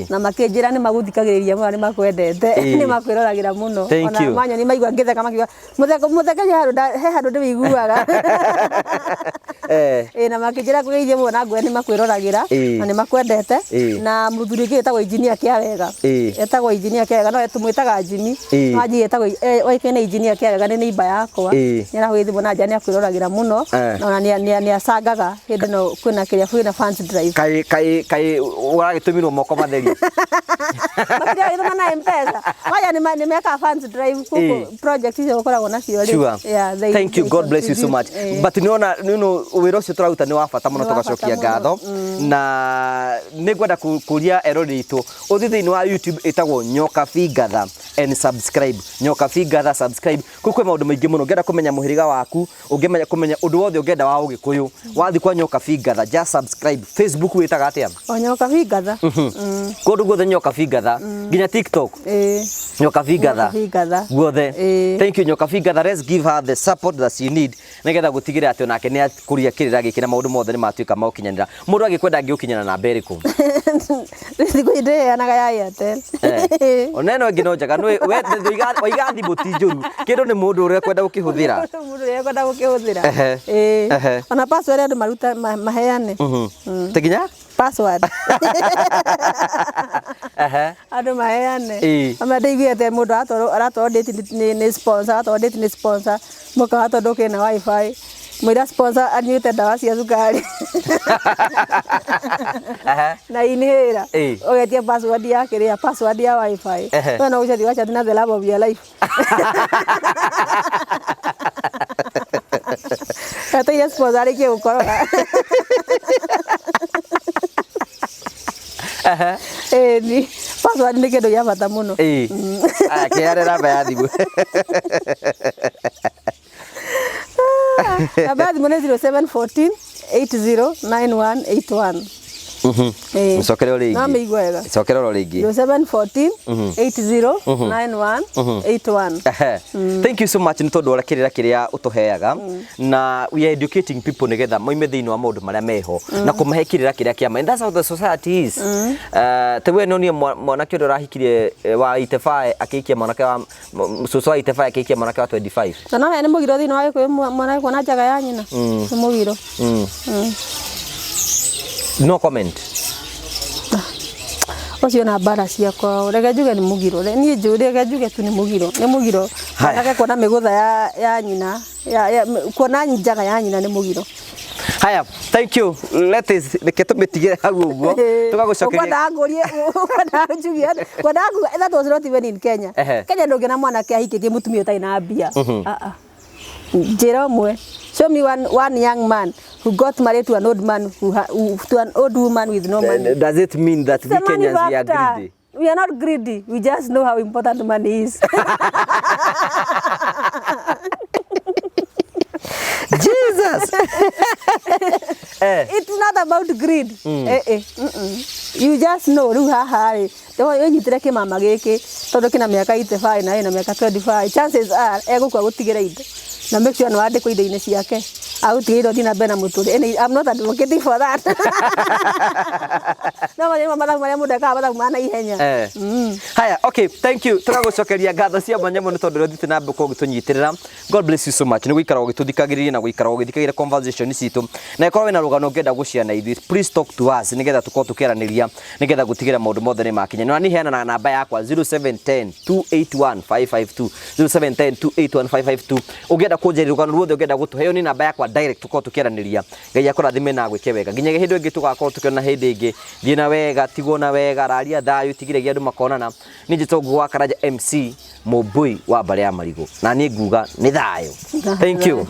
na makĩnjĩra nĩ magũthikagĩrĩria mũno, nĩ makwendete, nĩ makwĩroragĩra mũno. Thank Ona you. manyoni maigua ngĩtheka makiuga mũtheko mũtheke, he handũ he handũ ndĩwĩiguaga. Ĩĩ, na makĩnjĩra ngũgeithie mũno na ngwĩre nĩ makwĩroragĩra na nĩ makwendete. Na mũthuri ũngĩ wĩtagwo Engineer Kĩawega, etagwo Engineer Kĩawega, no tũmwĩtaga Jimmy, no anjie etagwo oĩkaine Engineer Kĩawega, nĩ neighbor yakwa. Nĩ arahũrire thimũ na njĩra nĩ akwĩroragĩra mũno na ona nĩ acangaga hĩndĩ ĩno kwĩna kĩrĩa, kwĩna fans drive. Kaĩ ũragĩtũmirwo moko matheri? Makĩria gĩthoma na M-Pesa waya nĩ mekaga fans drive gũkũ, project icio gũkoragwo nacio rĩ. Sure. Yeah, Thank you. they God bless you so much. contribute. But nĩwona nĩno wĩra ũcio tũraruta nĩ wa bata mũno. Nĩ wa bata Tũgacokia mũno. ngatho na nĩ ngwenda kũria erori itũ ũthiĩ thĩinĩ wa YouTube ĩtagwo Nyokabi Ngatha and subscribe. Nyokabi Ngatha, subscribe. Kũu kwĩ maũndũ maingĩ mũno. Ũngĩenda kũmenya mũhĩrĩga waku, ũngĩmenya kũmenya ũndũ wothe ũngĩenda wa ũgĩkũyũ, wathiĩ kwa Nyokabi Ngatha, just subscribe. Facebook wĩtaga atĩa? O Nyokabi Ngatha. Kũndũ guothe Nyokabi Ngatha, nginya TikTok? Ĩĩ. Nyokabi Ngatha. Nyokabi Ngatha. Guothe. Ĩĩ. Thank you, Nyokabi Ngatha. Let's give her the support that she need nigetha gutigĩrĩra atĩ onake nĩ akũria kĩrĩra gĩkĩ na maũndũ mothe nĩ matuĩka ma gũkinyanĩra. Mũndũ angĩkwenda angĩgũkinyana namba ĩrĩkũ? Thikũ ici ndĩheanaga ya Airtel. Ona ĩno ĩngĩ no njega. Nĩ we waiga thimũ ti njũru, kĩndũ nĩ mũndũ ũrĩa kwenda gũkĩhũthĩra. Mũndũ ũrĩa ekwenda gũkĩhũthĩra. Ĩĩ. Ona password andũ maruta maheane. Te nginya Password andũ maheane. Ama ndĩiguĩte mũndũ aratwarwo date nĩ sponsor, aratwarwo date nĩ sponsor, mũkawa tondũ kĩna wifi, mwĩra sponsor anyuĩte ndawa cia cukari na inhaler, ũgetia password ya kĩrĩa, password ya wifi. We no ũcati wacati na the love of your life, eteire sponsor arĩkie gũkoroga. Ĩni, password nĩ kĩndũ gĩa bata mũno. Ĩĩ. Aya, kĩheane namba ya thimũ. Namba ya thimũ nĩ 0714 809181. Ĩĩ. Mũcokere o rĩngĩ. No mĩigua wega. Cokera oro rĩngĩ. 0714 809181. Thank you so much nĩ tondũ wa kĩrĩra kĩrĩa ũtũheaga, na we are educating people nĩgetha moime thĩinĩ wa maũndũ marĩa meho na kũmahe kĩrĩra kĩrĩa kĩa ma, and that's how the society is. Ta we nonire mwanake ũrĩa ũrahikirie, wa 85 akĩhikia mwanake wa cũcũ wa 85 akĩhikia mwanake wa 25. Na no nĩ mũgiro thĩinĩ wa Gĩkũyũ mwana kuona njaga ya nyina, nĩ mũgiro. No comment. Ũcio na mbara ciakwa, reke njuge nĩ mũgiro. Niĩ njũ reke njuge tu nĩ mũgiro, nĩ mũgiro. Haya. Mwanake kuona mĩgũtha ya nyina ya kuona njaga ya nyina nĩ mũgiro. Haya, thank you. Let us reke tũmĩtigĩre hau ũguo, tũgagũcokeria. Ũkwendaga ngũrie, ũkwendaga njuge, kwendaga kuga that was not even in Kenya. Kenya ndũngĩona mwanake ahikĩtie mũtumia ũtarĩ na mbia. Ah, ah. Njĩra ũmwe, show me one young man who got married to an old man who, ha, who to an old woman with no money. Does it mean that It's we a money Kenyans, we are factor. greedy? We are not greedy. We just know how important money is. Jesus. It's not about greed. Eh, eh. You just know rĩu haha rĩ, wĩnyitĩre kĩmama gĩkĩ tondũ kĩna mĩaka 85 na ĩna mĩaka 25, chances are egũkua gũtigĩra indo, na make sure nĩ wandĩkwo indo-inĩ ciake. Agũtigĩire ũthiĩ na mbere na mũtũrĩre. Anyway, I'm not advocating for that. No mathĩna mathabu marĩa mũndũ ekaga mathabu ma naihenya. Haya, okay, thank you. Tũragũcokeria ngatho cia mwanya mũno tondũ ũthiĩte na mbere ũgĩtũnyitĩrĩra. God bless you so much. Nĩ gũikara ũgĩtũthikagĩrĩria na gũikara ũgĩthikagĩrĩria conversation citũ. Na ĩkorwo wĩna rũgano ũngĩenda gũshare na ithuĩ, please talk to us nĩgetha tũkorwo tũkĩaranĩria nĩgetha gũtigĩra maũndũ mothe nĩ makinya. Na niĩ heana na namba yakwa 0710 281 552, 0710 281 552. Ũngĩenda kũnjarĩria rũgano ruothe ũngĩenda gũtũhe, ĩyo nĩ namba yakwa direct, tũkorwo tũkĩaranĩria. Ngai akũrathime na agwĩke wega. Nginyagia hĩndĩ ĩngĩ tũgakorwo tũkĩona hĩndĩ ĩngĩ. Thiĩ na wega, tigwo na wega, raria thayũ, tigĩrĩria andũ makonana. Niĩ njĩtagwo Ngugo wa Karanja MC, Mũmbũi wa mbarĩ ya Marigũ. Na niĩ nguga nĩ thayũ. Thank you.